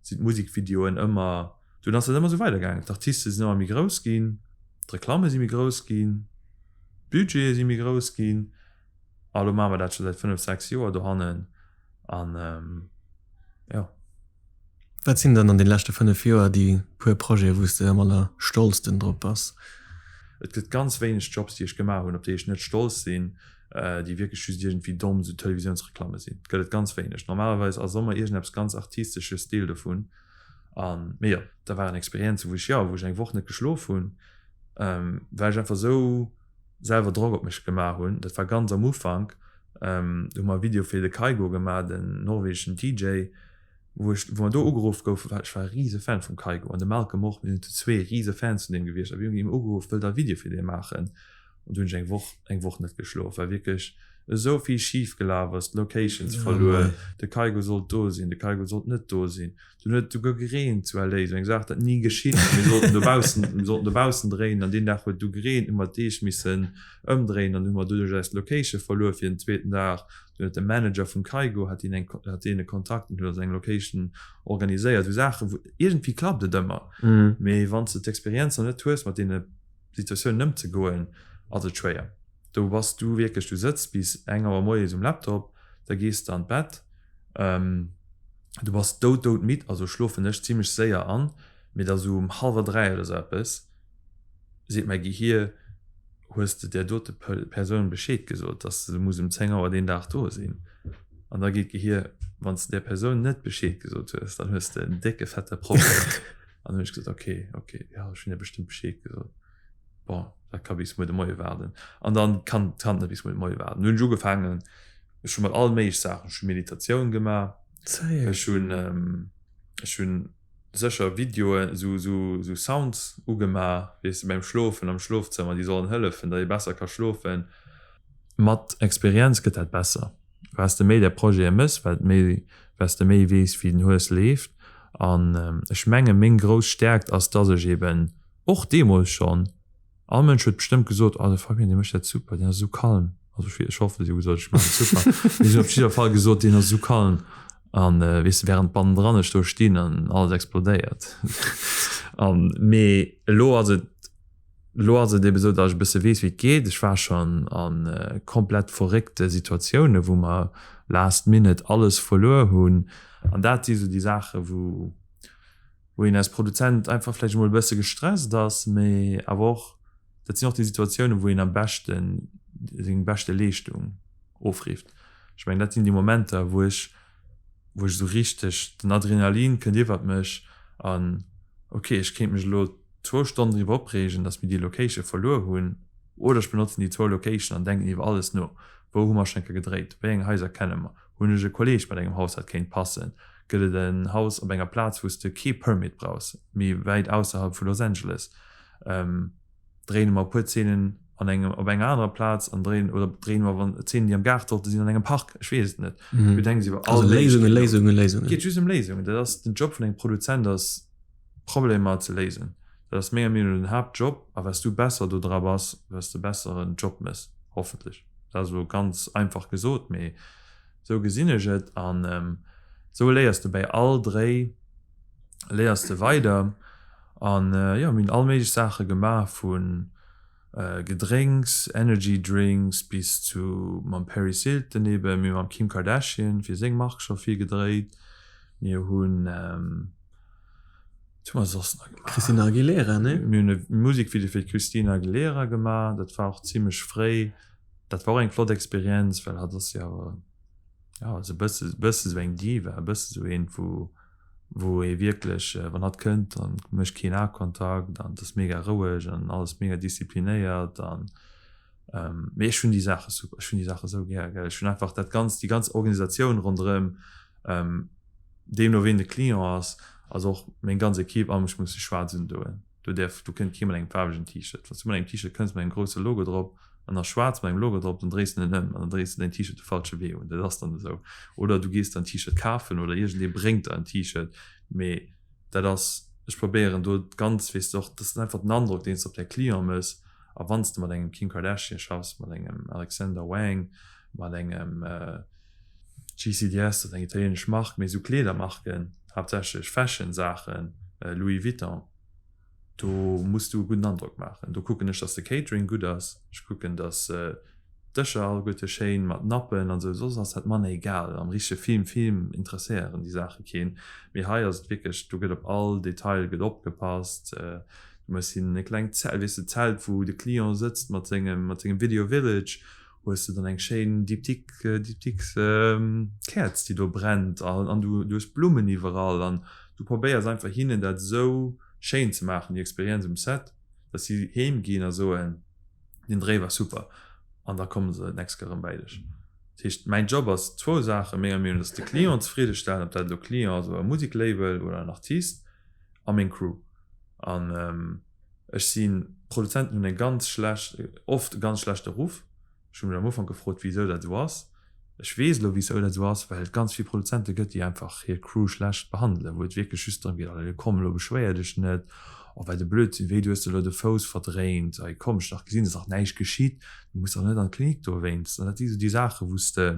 sinn d'Musekvideoen ëmmer, dunn ass dat ëmmer sou weidergaangen, d'Artiste sinn ëmmer méi grouss ginn, d'Reklamme si méi grouss ginn, d'Budgete si méi grouss ginn a lo maache mer dat scho säit 5, 6 Joer dohannen an jo. Wat sinn dann an de leschte 5 Joer déi puer Projete wou s de am allerstolzten drop bass? Et gëtt ganz wéineg Jobs déi ech gemaach hunn, op déi ech net stolz sinn, déi wierklech just iergendwéi domm sou Televisiounsreklamme sinn. Gëtt et ganz wéineg. Normalerweis ass ëmmer iergendeppes ganz Artistesches Deel dovun. An, mee jo, da waren Experienzen, wou ech, jo, wou ech eng Woch net geschlof hunn, well ech einfach esou selwer Drock op mech gemaach hunn. Dat war ganz am Ufank, do hu mer e Video fir de Kygo gemaach, den norwegeschen DJ, wou ech, wou mer do ugeruff goufen, well ech war e rise Fan vum Kygo an de Malcolm och, mir sinn zu zwee rise Fans vun deem gewiescht a mir hunn him ugeruff, wëllt der e Video fir dee maachen? An du hunn ech eng Woch, eng Woch net geschlof, well wierklech esou vill schif gelaf ass, d'Locations verluer, de Kygo sollt do sinn, de Kygo sollt net do sinn, dunn huet et souguer gereent zu LA, esou eng Saach, dat ni geschitt, mir sollten dobaussen, mir sollten dobaussen dréinen an deen Dag huet et du gereent, hu mer d'Deeg missen ëmdréinen an hu mer doduerch eis Location verluer fir den zweeten Dag. Dunn huet de Manager vum Kygo, hat deen eng, hat deen e Kontakt an huet eis eng Location organiséiert, esou Saachen, wou iergendwéi klappt et ëmmer, mee wann s de d'Experienz nach net hues mat deene Situatiounen ëmzegoen, ass et schwéier. Do bass du wierklech, du sëtz bis eng Auer moies um Laptop, da gees de an d'Bett, du bass dout dout midd, also schlofen ech zimlech séier an, mee da sou um hallwer 3 oder sou eppes seet mäi Gehier, hues de där dote Persoun Bescheed gesot, dass se muss um 10 Auer deen Dag do sinn? An da geet d'Gehier, wann s de där Persoun net Bescheed gesot hues, dann hues de en décke fette Problem. An hunn ech gesot, ok, ok, jo, ech hunn hir bestëmmt Bescheed gesot. Bon, dat ka bis muer de Moie waarden. An dann kann kann et net bis muer de Moie waarden. Dunn hunn ech ugefaangen, ech hu mat all méiglech Saachen, ech hu Meditatioun gemaach, ech hunn, ech hunn sécher Videoen, esou, esou, esou Sounds ugemaach, weess de, beim Schlofen, am Schlofzëmmer, déi sollen hëllefen, datt ee besser ka schlofen. Mat Experienz gëtt dat besser. Wat s de méi där Projete méchs, wat méi, wat s de méi weess, wéi den Hues leeft. An ech menge meng grouss Stäerkt ass, dass ech eben och deemools schonn, all Mënsch huet bestëmmt gesot, oh de Fabien, dee mécht dat super, deen ass esou kalm. Also ech, ech hoffe si hu gesot, ech maachen et super. Mee si hunn op jidder Fall gesot, deen ass esou kalm. An weess de, wärend bannendran ech do stinn an alles explodéiert. An, mee elo ass et, Elo ass et ebe sou, datt ech e bësse weess, wéi et geet. Ech war schonn a komplett verréckte Situatiounen, wou mer last minute alles verluer hunn. An dat si sou déi Saachen, wou, wou een als Produzent einfach vläicht emol e bësse gestresst ass, mee awer och, dat sinn och déi Situatiounen, wou een am beschte seng beschte Leeschtung ofrifft. Ech mengen, dat sinn déi Momenter, wou ech wou ech esou richteg, den Adrenalin kënnt iwwert mech an ok, ech kéint mech elo zwou Stonnen driwwer opreegen, dass mir déi Location verluer hunn, oder ech benotzen déi zwou Location an denken iwwer alles no, wou hu mer schonn eng Kéier gedréit, wéi eng Haiser kenne mer, hunn ech e Kolleeg mat engem Haus dat kéint passen, gëtt et en Haus op enger Plaz wou s de kee Permit brauchs, méi wäit ausserhalb vu Los Angeles, dréine mer e puer Zeenen. An engem, op enger anerer Plaz an dréien, oder dréien mer wann Zeenen déi am Gaart sollte sinn an engem Park, ech weess et net. Du denks iwwer all Also Léisungen, Léisungen, Léisungen. Et geet just ëm Léisungen. Dat ass den Job vun engem Produzent ass Problemer ze léisen. Dat ass menger Meenung no den Haaptjob a wat s du besser do dra bass, wat s de besseren Job méchs, hoffentlech. Dat ass elo ganz einfach gesot, mee esou gesinn ech et an esou léiers de bäi all Dréi léiers de weider. An jo, mir hunn all méiglech Saache gemaach, vu Gedrénks, Energy Drinks bis zu mam Paris Hilton eben, mir hu mam Kim Kardashian fir seng Mark scho vill gedréit, mir hunn, wat hu mer soss nach gemaach? Christina Aguilera, nee? Mir hunn e Musekvideo fir d'Christina Aguilera gemaach, dat war och zimmlech fréi, dat war och eng flott Experienz, well hatt ass jo awer, jo, esou e bësse, bësse sou eng Diva, e bësse sou eent wou wou ee wierklech, wann hatt kënnt, dann mécht keen Akontakt an et ass mega roueg an alles mega disziplinéiert an mee ech hunn déi Saache super, ech hunn déi Saache sou gär, gell. Ech hunn einfach dat ganz, déi ganz Organisatioun ronderëm, deemno ween de Client ass, also och meng ganz Equipe, an ech muss sech schwaarz undoen. Do däerf, do kënnt kee mat engem faarwegen T-Shirt. Wann s du mat engem T-Shirt kënns mat engem grousse Logo drop an ass schwaarz mat engem Logo drop, dann dréis de en ëm an dann dréis de däin T-Shirt de falsche Wee un. Dat ass dann esou. Oder du gees der en T-Shirt kafen oder iergendee bréngt der en T-Shirt. Mee dat ass, ech probéieren do ganz, weess de och, dat ass einfach den Androck, deen s de op däi Client méchs. A wann s de mat engem Kim Kardashian schaffs, mat engem Alexander Wang, mat engem GCDS, dat ass eng italienesch Mark, mee esou Kleedermarken, haaptsächlech Fashion-Saachen, Louis Vuitton, do muss du e gudden Androck maachen. Do kucken ech, dass de Catering gutt ass, ech kucken, dass d'Dëscher alleguerte schéin mat Nappen an esou, soss ass dat manner egal. Am richtege Film Film interesséieren déi Saache keen, mee hei ass et wierklech, do gëtt op all Detail gëtt opgepasst. Du méchs hinnen e klengt Zelt, weess de, Zelt wou de Client sëtzt mat sengem mat sengem Video Village, hues de dann eng schéin Diptyque Diptyques Käerz déi do brennt an an du du hues Blummen iwwerall an du probéiers einfach hinnen dat esou schéin ze maachen déi Experienz um Set, dass si heem ginn a soen, den Dréi war super an da komme se d'nächst Kéier erëm bäi dech. Dat heescht mäin Job ass zwou Saachen menger Meenung no, dass de Client zefridde stellen, ob dat elo Client ass oder e Museklabel oder en Artist a meng Crew an Ech sinn, Produzenten hunn e ganz schlecht, oft e ganz schlechte Ruff. Ech hu mech am Ufank gefrot, wisou dat esou ass. Ech weess elo, wisou dat esou ass, well et ganz vill Produzente gëtt, déi einfach hir Crew schlecht behandelen, wou et wierklech just drëm geet, allez komm, elo beschwéier dech net, oh wat e Blödsinn, wéi du hues der elo de Fouss verdréint, ei komm, ech nach gesinn, et ass nach näischt geschitt, du muss dach net an d'Klinik dowéinst. An dat si sou déi Saachen, wou s de,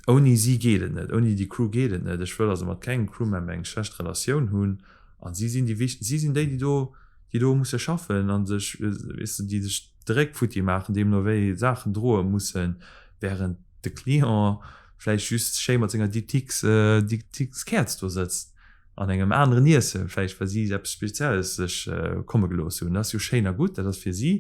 ouni si geet et net, ouni déi Crew geet et net. Ech wëll also mat kengem Crewmember eng schlecht Relatioun hunn. An si sinn déi wicht, si sinn déi, déi do, déi do musse schaffen a sech, weess de, déi sech de Réck futti maachen, deemno wéi Saachen droe mussen, während de Client vläicht just schéi mat senger Diptyques, Diptyques-Käerz do sëtzt an engem aneren Iesse vläicht, well si eppes Spezielles sech komme gelooss hunn. Dat ass jo schéin a gutt, dat ass fir si,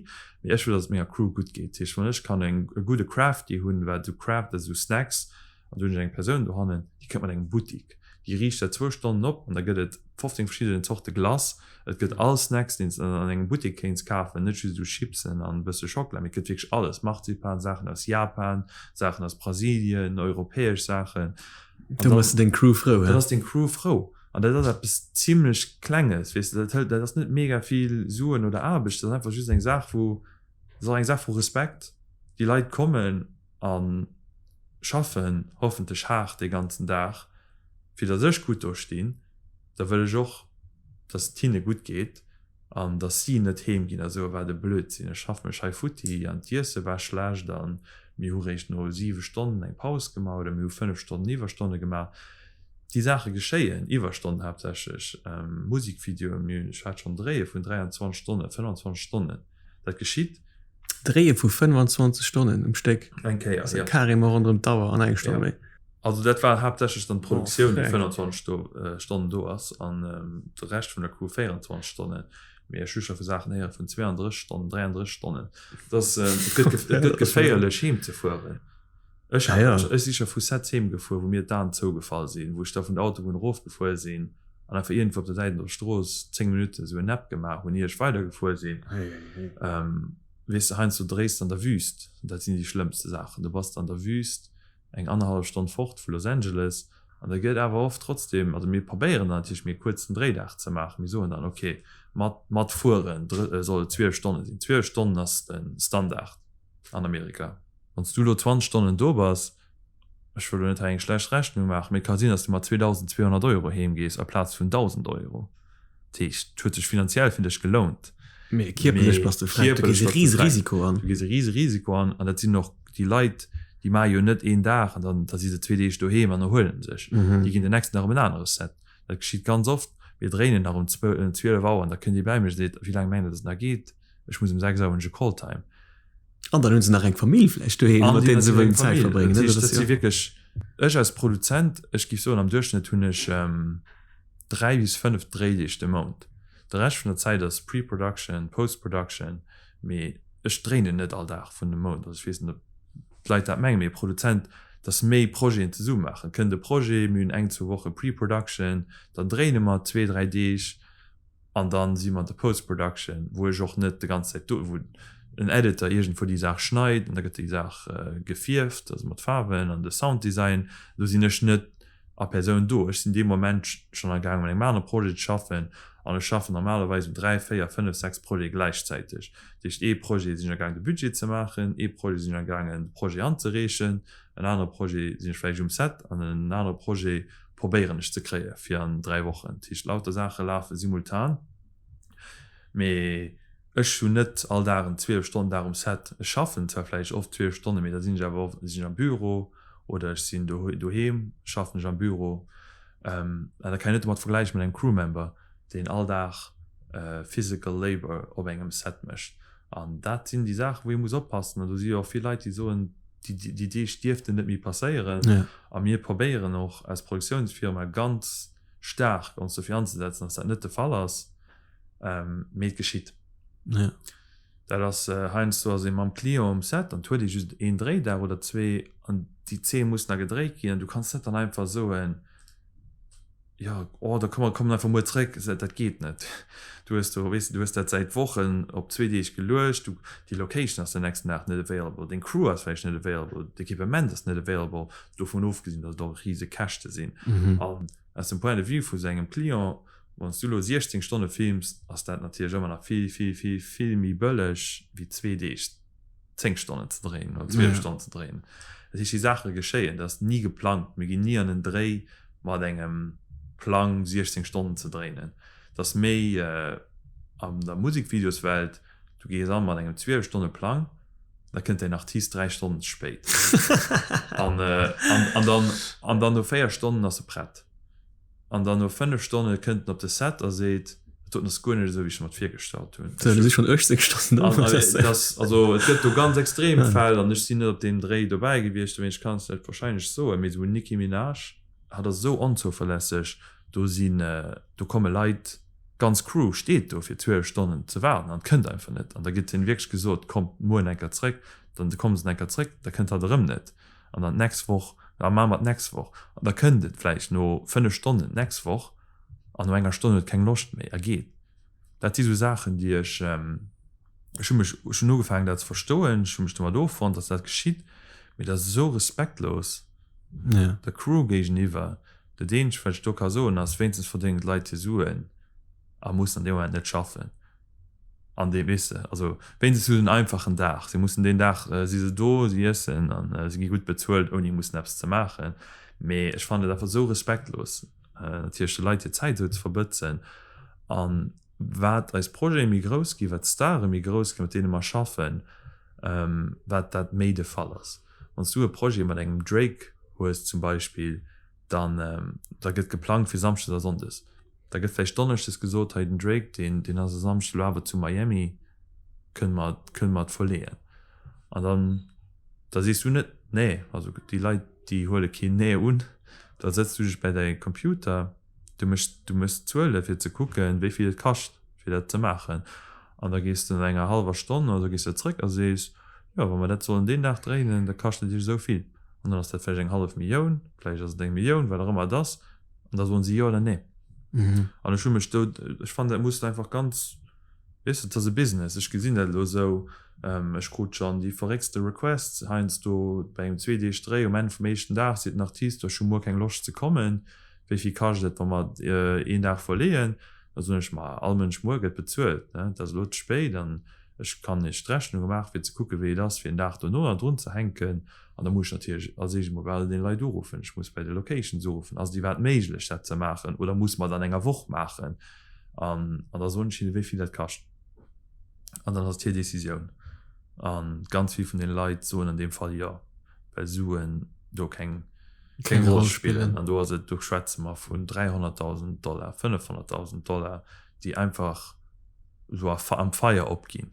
mee ech wëll, datt et menger Crew gutt geet. Dat heescht, wann ech kann eng, e gudde Crafty hunn, wat esou Craft, dat ass esou Snacks, An do hunn ech eng Persoun dohannen, déi kënnt mat engem Buttik, déi riicht dat zwou Stonnen op an da gëtt et 15 verschidden Zorte Glace, et gëtt all Snacks, deen s de an engem Buttek kéints kafen, net just esou Chipsen an e bësse Schockela, mee et gëtt wierklech alles, Marzipan, Saachen aus Japan, Saachen aus Brasilien, europäesch Saachen. Do méchs de deng Crew frou, hä? Dann ass deng Crew frou. An dat ass eppes zimlech Klenges, weess de, dat hëlt, dat ass net mega vill Suen oder Aarbecht, dat ass einfach just eng Saach, wou, dat ass och eng Saach vu Respekt, déi Leit kommen a schaffen hoffentlech haart dee ganzen Dag, fir datt ech gutt do stinn, da wëll ech och, datt et hinne gutt geet an datt si net heem ginn a soen, wat e Blödsinn, ech schaffe mech hei futti an d'Iesse war schlecht a mir hu réischt no siwe Stonnen eng Paus gemaach oder mir hu fënnef Stonnen Iwwerstonne gemaach. Déi Saache geschéien, Iwwerstonnen haaptsächlech, Musikvideoen, mir hunn, ech hat schonn Dréie vun 23 Stonnen, 25 Stonnen, dat geschitt. Dréie vu 25 Stonnen um Stéck? Eng Kéier, jo. Carrément ronderëm d'Auer an eng Stonn méi. Also dat war haaptsächlech dann d'Produktioun, déi 25 Stonnen do ass an de Rescht vun der Crew 24 Stonnen. Mee ech hu scho vu Saachen héiere vun 32 Stonnen, 33 Stonnen. Et ass, et gëtt geféierlech heem ze fueren. Ech ech si scho vu Sets heem gefuer, wou mir d'Aen zougefall sinn, wou ech da vun der Autobunn erofgefuer sinn an einfach iergendwou op der Säit an der Strooss 10 Minutten esou en Nap gemaach hunn, ier ech weidergefuer sinn. Weess de, heiansdo dréis de an der Wüst, dat sinn déi schlëmmste Saachen. Du bass an der Wüst eng annerhallef Stonn fort vu Los Angeles. An da gëtt awer oft trotzdem, also mir probéieren dann natierlech méi e kuerzen Dréidag ze maachen. Mir soen dann, okay, mat, mat Fueren soll et 12 Stonne sinn. 12 Stonnen ass de Standard an Amerika. Wann s du elo 20 Stonnen do bass, ech wëll elo net hei eng schlecht Rechnung maachen, mee et ka sinn, datt s du mat 2.200 Euro heem gees aplaz vun 1.000 Euro. Dat heescht, et huet sech finanziell fir dech gelount. Mee kierperlech bass de fräi. Du gees e rise Risiko an. Du gees e rise Risiko an. An dat sinn och déi Leit, déi maache jo net een Dag an dann da si se zwee Deeg doheem an erhuelen sech. Déi ginn den nächsten Dag op en anere Set. Dat geschitt ganz oft. Mir dréinen nach um 12 Auer an da kënnt ee bäi mech a seet, Wéi laang mengt Der, datt et nach geet? Ech muss um 6 Auer hunn ech e Call-Time. An dann hunn se nach eng Famill vläicht doheem, mat deenen se wëllen Zäit verbréngen. Dat heescht, dat si wierklech, ech als Produzent, ech géif soen, am Duerchschnëtt hunn ech 3 bis 5 Dréideeg de Mount. De Rescht vun der Zäit ass Pre-Production, Post-Production, mee ech dréinen net all Dag vun dem Mount. Also ech weess net, ob d'Leit dat mengen, mee e Produzent, dass méi Projeten zesumme maachen. Et kënnt e Projet, mir hunn eng, zwou Woche Pre-Production, dann dréine mer zwee, dräi Deeg an dann si mer an der Post-Production, wou ech och net de ganz Zäit do, wou en Editor iergendwou déi Saach schneit an da gëtt déi Saach gefierft, also mat Faarwen an de Sounddesign, do sinn ech net a Persoun do. Ech sinn dee Moment schonn am gaangen un engem anere Projet ze schaffen an ech schaffen normalerweis un 3, 4, 5, 6 Projete gläichzäiteg. Dat heescht ee Projet sinn ech am gaangen de Budget ze maachen, ee Projet sinn ech am gaangen de Projet anzereechen, en anere Projet sinn ech vläicht um Set an en anere Projet probéieren ech ze kréie fir an 3 Wochen. Dat heescht lauter Saache lafe simultan. Mee ech hunn net all Dag en 12 Stonnen Dag um Set. Ech schaffen zwar vläicht oft 12 Stonnen, mee da sinn ech awer oft sinn ech am Büro oder ech sinn doheem, schaffen ech am Büro. An da kann een net domat vergläichen mat engem Crewmember, deen all Dag physical labour op engem Set mécht. An dat sinn déi Saachen, wou ee muss oppassen. An do si jo och vill Leit, déi soen, déi Deeg dierften net méi passéieren. A mir probéieren och als Produktiounsfirma ganz staark ons dofir anzesetzen, dass dat net de Fall ass, mee et geschitt. Ja. Dat ass heiansdo ass ee mam Client um Set an et huet ee just een Dréidag oder zwee an déi Zeen muss nach gedréit ginn an du kanns net dann einfach soen, jo, oh da komm mer kommen einfach muer zréck. Dat geet net. Du hues do, weess de, du hues dat säit Wochen op zwee Deeg geluecht, du, déi Location ass den nächsten Dag net available, deng Crew ass vläicht net available, d'Equipement ass net available, dovun ofgesinn, datt et och rise Käschte sinn. An aus dem Point de vue vu sou engem Client, wann s du elo 16 Stonne films, ass dat natierlech ëmmer nach vill, vill, vill, vill méi bëlleg wéi zwee Deeg 10 Stonnen ze dréinen oder 12 Stonnen ze dréinen. Dat heescht, déi Saache geschéien, dat ass ni geplangt. Mir ginn ni an en Dréi mat engem Plang 16 Stonnen ze dréinen. Dat ass méi an der Musekvideoswelt, du gees an mat engem 12 Stonne Plang, da kënnt däin Artist 3 Stonnen ze spéit an, an, an dann, an dann no 4 Stonnen ass e prett. An dann no 5 Stonne kënnt en op de Set a seet, dat doten ass guer net esou wéi ech mer et virgestallt hunn. Sou, du si schonn 18 Stonnen do. An, an, das, also et gëtt do ganz extrem Fäll an ech sinn net op deem Dréi dobäi gewiescht, dowéinst kann ech dat wahrscheinlech soen, mee esou Nicki Minaj, hatt ass esou onzouverlässeg, do sinn, do komme Leit, d'ganz Crew steet do fir 12 Stonnen ze waarden an et kënnt einfach net an da gëtt hinnen wierklech gesot, kommt muer enker zréck, dann komme se enker zréck, da kënnt hatt erëm net an dann d'nächst Woch, da maache mer d'nächst Woch an da kënnt et vläicht no 5 Stonnen d'nächst Woch an no enger Stonn huet keng Loscht méi a geet. Dat si sou Saachen déi ech, ech hu mech, ech hunn ugefaangen dat ze verstoen, ech hu mech domat offonnt, datt dat geschitt, mee dat ass esou respektlos der Crew géigeniwwer. Dat eenzegt wat ech do ka soen ass, wéinstens verdéngen d'Leit hir Suen a mussen an deem Moment net schaffen. An dee, weess de, also wéinstens hu se en einfachen Dag. Si mussen deen Dag si se do, si iessen a si gi gutt bezuelt ouni mussen eppes ze maachen. Mee ech fannen et einfach esou respektlos natierlech de Leit hir Zäit esou ze verbëtzen. A wat eis Projete méi grouss ginn, wat d'Stare méi grouss ginn, mat deene mer schaffen, wat dat méi de Fall ass. Wann s du e Projet mat engem Drake hues zum Beispill, dann da gëtt geplangt fir Samschdes a Sonndes. Da gëtt vläicht Donneschdes gesot, hei den Drake, deen deen ass e Samschde lo awer zu Miami, kënne mer kënne mer et verleeën? An dann da sees du net nee, also déi Leit déi huele keen Nee un. Da sëtz du dech bäi däi Computer, du méchs du méchs d'Zuele fir ze kucken, wéi vill et kascht fir dat ze maachen. An da gees de no enger hallwer Stonn oder sou gees de zréck a sees, jo wa mer dat sollen deen Dag dréinen, da kascht et iech esou vill. An dann ass dat vläicht eng hallef Millioun, vläicht ass et eng Millioun, wat och ëmmer et ass. An da soen si jo oder nee. An ech hu mech do, ech fannen dat muss einfach ganz, weess de, et ass e Business, ech gesinn dat elo esou. Ech krut schonn déi verréckste Requests heiansdo bei engem Zweedeeg Dréi um Enn vum éischten Dag seet den Artist, ech hu muer keng Loscht ze kommen, wéi vill kascht et wa mer een Dag verleeën? Da soen ech, ma all Mënsch muer gëtt bezuelt, ne, et ass elo ze spéit an ech kann iech d'Rechnunge maachen, fir ze kucken, wéi et ass, fir en Dag dono nach drun ze hänken. An da muss ech natierlech als éischt emol bei all deene Leit uruffen, ech muss bei de Locations uruffen, ass et iwwerhaapt méiglech dat ze maachen oder muss mer et an enger Woch maachen? An da soen ech hinne wéi vill dat kascht. An dann ass et hir Decisioun. A ganz vill vun deene Leit soen an deem Fall jo, well Suen do keng keng Roll spillen. An do ass et, do schwätze mer vun 300.000 Dollar, 500.000 Dollar, déi einfach esou am Feier opginn,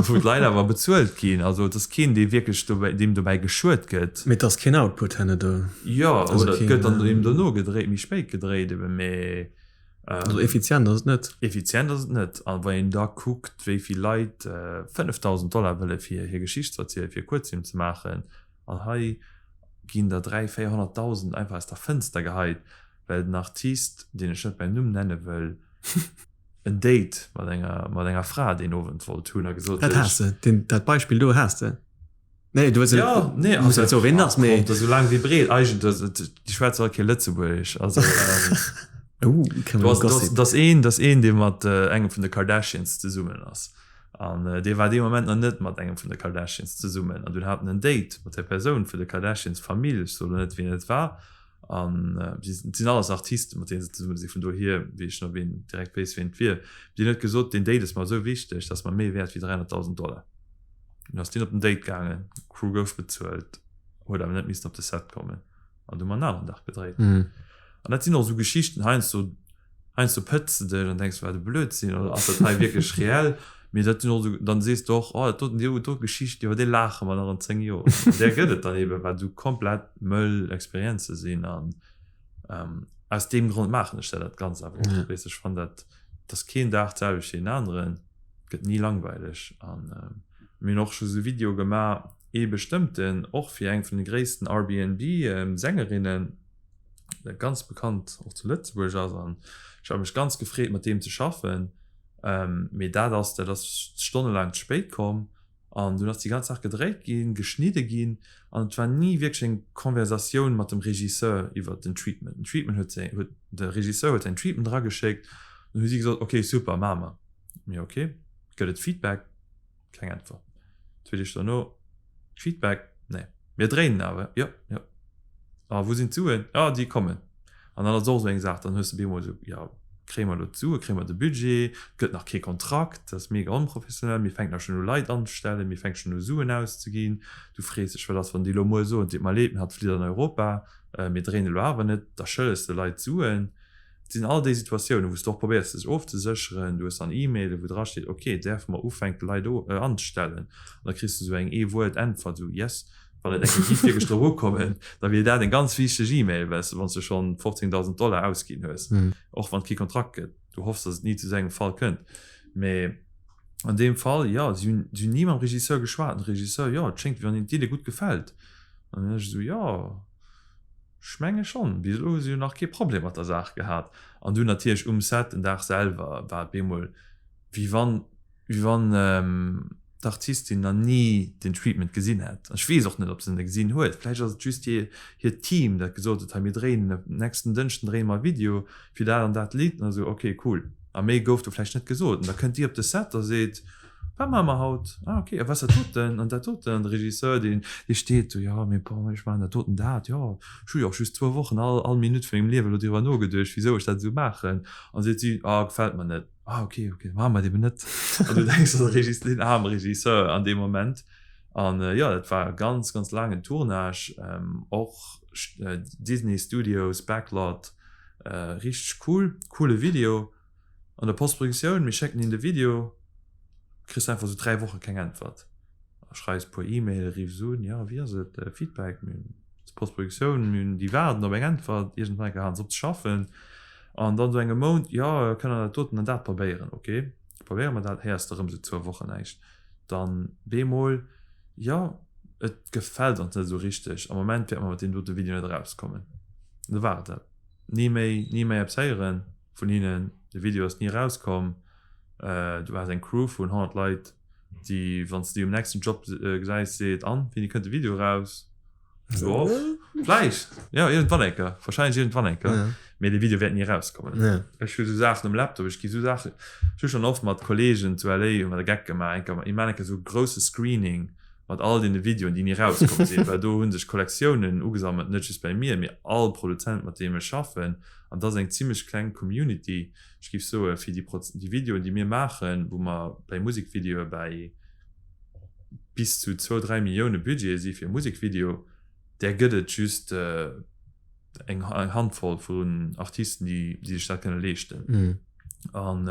wou d'Leit awer bezuelt ginn. Also et ass keen, dee wierklech dobäi, deem dobäi geschuet gëtt. Mee et ass keen Output herno do. Jo, oder et gëtt dann eben dono gedréit, méi spéit gedréit eben, mee. Also effizient ass et net. Effizient ass et net. A wa een da kuckt, wéi vill Leit 5.000 Dollar wëlle fir hir Geschicht ze erzielen, fir e Kuerzfilm ze maachen, an hei ginn der 300.000, 400.000 einfach aus der Fënster geheit, well den Artist, deen ech net beim Numm nenne wëll, en Date mat enger, mat enger Fra deen Owend wollt hunn a gesot huet. Dat has de, deen, dat Beispill do has de. Nee, du hues Ja, nee, muss net soen, ween ass, mee. Kommt, esou laang wéi breet eigentlech, déi schwätze all kee Lëtzebuergesch, also. Oh, kréie mer Gossip. Dat ass een, dat ass een, dee mat engem vun de Kardashians zesummen ass. An dee war dee Moment nach net mat engem vun de Kardashians zesummen. An dunn hat en en Date mat där Persoun vun de Kardashians Famill, ech soen elo net, wien et war. An et sinn alles Artisten, mat deene se zesumme sinn, vun dohier weess ech nach wien direkt weess, wien et wier. Deen huet gesot, deen Date ass mer esou wichteg, dat ass mer méi wäert wéi 300.000 Dollar. Dunn ass deen op den Date gaangen, d'Crew gouf bezuelt, huet awer net missen op de Set kommen. An du hu mer en aneren Dag gedréit. An dat sinn och esou Geschichten, heiansdo Heiansdo pëtz de dech an denks, wat e Blödsinn, oder ass dat hei wierklech reell? Mee dat sinn och esou, dann sees de och, oh dat doten, déi do Geschicht, iwwer déi laache mer nach an 10 Joer. An där gëtt et dann eben, wat esou komplett mëll Experienze sinn. An aus deem Grond maachen ech dat dat Ganzt awer och. Weess, ech fannen dat, et ass keen Dag d'selwecht wéi en aneren, et gëtt ni langweileg. An mir hunn och scho sou Videoe gemaach, ee bestëmmten, och fir eng vun de gréissten RBNB-Sängerinnen, ganz bekannt och zu Lëtzebuerg ass an ech hat mech ganz gefreet mat deem ze schaffen, mee dat ass dat ass stonnelaang ze spéit komm an dunn ass déi ganz Saach gedréit ginn, geschnidde ginn an et war ni wierklech eng Konversatioun mat dem Regisseur iwwert den Treatment. Den Treatment huet säi huet de Regisseur huet säin Treatment erageschéckt, dann hu si gesot, ok super, maache mer. Mir ok, gëtt et Feedback? Keng Äntwert. Zwee Deeg dono, Feedback? Nee. Mir dréinen awer. Jo, jo. A wou sinn d'Suen? Jo, déi kommen. An dann ass och esou eng Saach, dann hues de bemol esou, jo, kréie mer elo d'Sue, kréie mer de Budget, et gëtt nach kee Kontrakt, dat ass mega onprofessionell, mir fänken da schonn u Leit anzestellen, mir fänke schonn u Suen auszeginn. Du frees dech, wat ass, wann déi elo muer soen, et deet mer leed, mir hat flitt an Europa, mir dréinen elo awer net, da schëlles de Leit Suen. Et sinn all déi Situatiounen, wou s de och probéiers, dech ofzesécheren. Du hues dann E-Maile wou drasteet, ok, däerfe mer ufänken, Leit anzestellen? An da kriss de esou eng Ee-Wuert-Äntwert, esou, Yes. Wann et eng Kéier géif wierklech drop ukommen, da wier dat eng ganz wichteg E-Mail, well s de, wann s de schonn 15.000 Dollar ausginn hues, och wann et kee Kontrakt gëtt, du hoffs, datt et ni zu esou engem Fall kënnt. Mee an deem Fall, jo, si hunn, si hunn ni mam Regisseur geschwat. An de Regisseur, jo, et schéngt, wéi wann him d'Idee gutt gefält. An dann ech esou, jo. Ech menge schonn. Bis elo hu se jo nach kee Problem mat der Saach gehat. An dunn natierlech um Set den Dag selwer war et bemol wéi wann, wéi wann d'Artistin nach ni den Treatment gesinn hätt. An ech weess och net, ob se en gesinn huet. Vläicht ass et just hir, hiert Team, dat gesot huet, hei mir dréinen nächsten Dënschden dréine mer e Video fir dat an dat Lidd. An esou, ok, cool. A méi gouf do vläicht net gesot. An da kënnt déi op de Set a seet, Wat maache mer haut? Ah ok, a wat ass dat doten an dat doten? An de Regisseur, deen, dee steet do, jo, mee bon, ech maachen dat doten, dat, jo, ech hu jo och just zwou Wochen all, all Minutt vu mengem Liewe elo driwwer nogeduecht, wisou ech dat esou maachen. An seet si, ah, gefält mer net. Ah ok, ok, da maache mer et eben net. An du denks, de Regisseur, deen aarme Regisseur an deem Moment. An jo, dat war e ganz, ganz laangen Tournage, och Disney Studios, Backlot, richteg cool, coole Video. An der Postproduktioun, mir schécken him de Video, kriss einfach sou 3 Woche keng Äntwert. Schreifs puer E-Mail, riffs un, jo wéi ass et, Feedback, mir hunn d'Postproduktioun, mir hunn déi waarden op eng Äntwert, iergendwann eng Kéier halen se op ze schaffen. An dann sou engem Mount, jo kënnt der dat doten an dat probéieren, ok probéiere mer dat, héiers de erëm sou zwou Wochen näischt. Dann bemol, jo et gefält ons net esou richteg, am Moment wäerte mer mat deem dote Video net erauskommen. An da war et dat. Ni méi, ni méi eppes héieren vun hinnen. De Video ass ni erauskomm. Du has eng Crew vun 100 Leit. Déi, wann s de déi um nächsten Job gesäis, seet, An, wéini kënnt de Video eraus? Jo, vläicht. Jo, iergendwann eng Kéier. Warscheinlech iergendwann eng Kéier. Mee dee Video wäert ni erauskommen. Ech hu sou Saachen um Laptop, ech gi sou Saachen, ech hu schonn oft mat Kolleegen zu LA hu mer de Geck gemaach, eng Kéier, mir maachen eng Kéier sou e grousse Screening mat all deene Videoen, déi ni erauskomm sinn, well do hu sech Kollektiounen ugesammelt, net just bei mir, mee all Produzent, mat deem ech schaffen. An dat ass eng zimmlech kleng Community. Ech géif soen, fir déi Proz déi Videoen, déi mir maachen, wou mer bäi Musekvideoe bäi bis zu zwou, dräi Millioune Budget si fir e Musekvideo, där gëtt et just eng eng Handvoll vun Artisten, déi déi sech dat kënne leeschten. An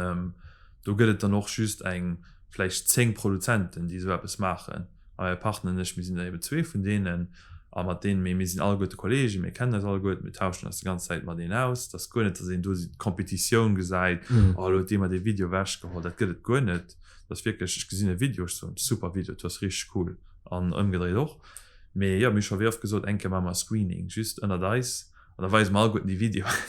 do gëtt et dann och just eng vläicht 10 Produzenten, déi esou eppes maachen. A mäi Partner an ech, mir sinn der eben zwee vun deenen. A mat deenen, mee mir sinn alleguerte Kolleegen, mir kennen eis alleguerten, mir tauschen eis déi ganz Zäit mateneen aus. Et ass guer net, datt een do d'Kompetitioun gesäit, oh elo huet dee mer dee Video ewechgeholl. Dat gëtt et guer net. Et ass wierklech, ech gesinn e Video, ech soen, super Video, du ass richteg cool. An ëmgedréit och. Mee jo, mir hu scho wéi oft gesot, eng Kéier maache mer e Screening, just ënnert eis. An da weise mer alleguerten déi Videoen,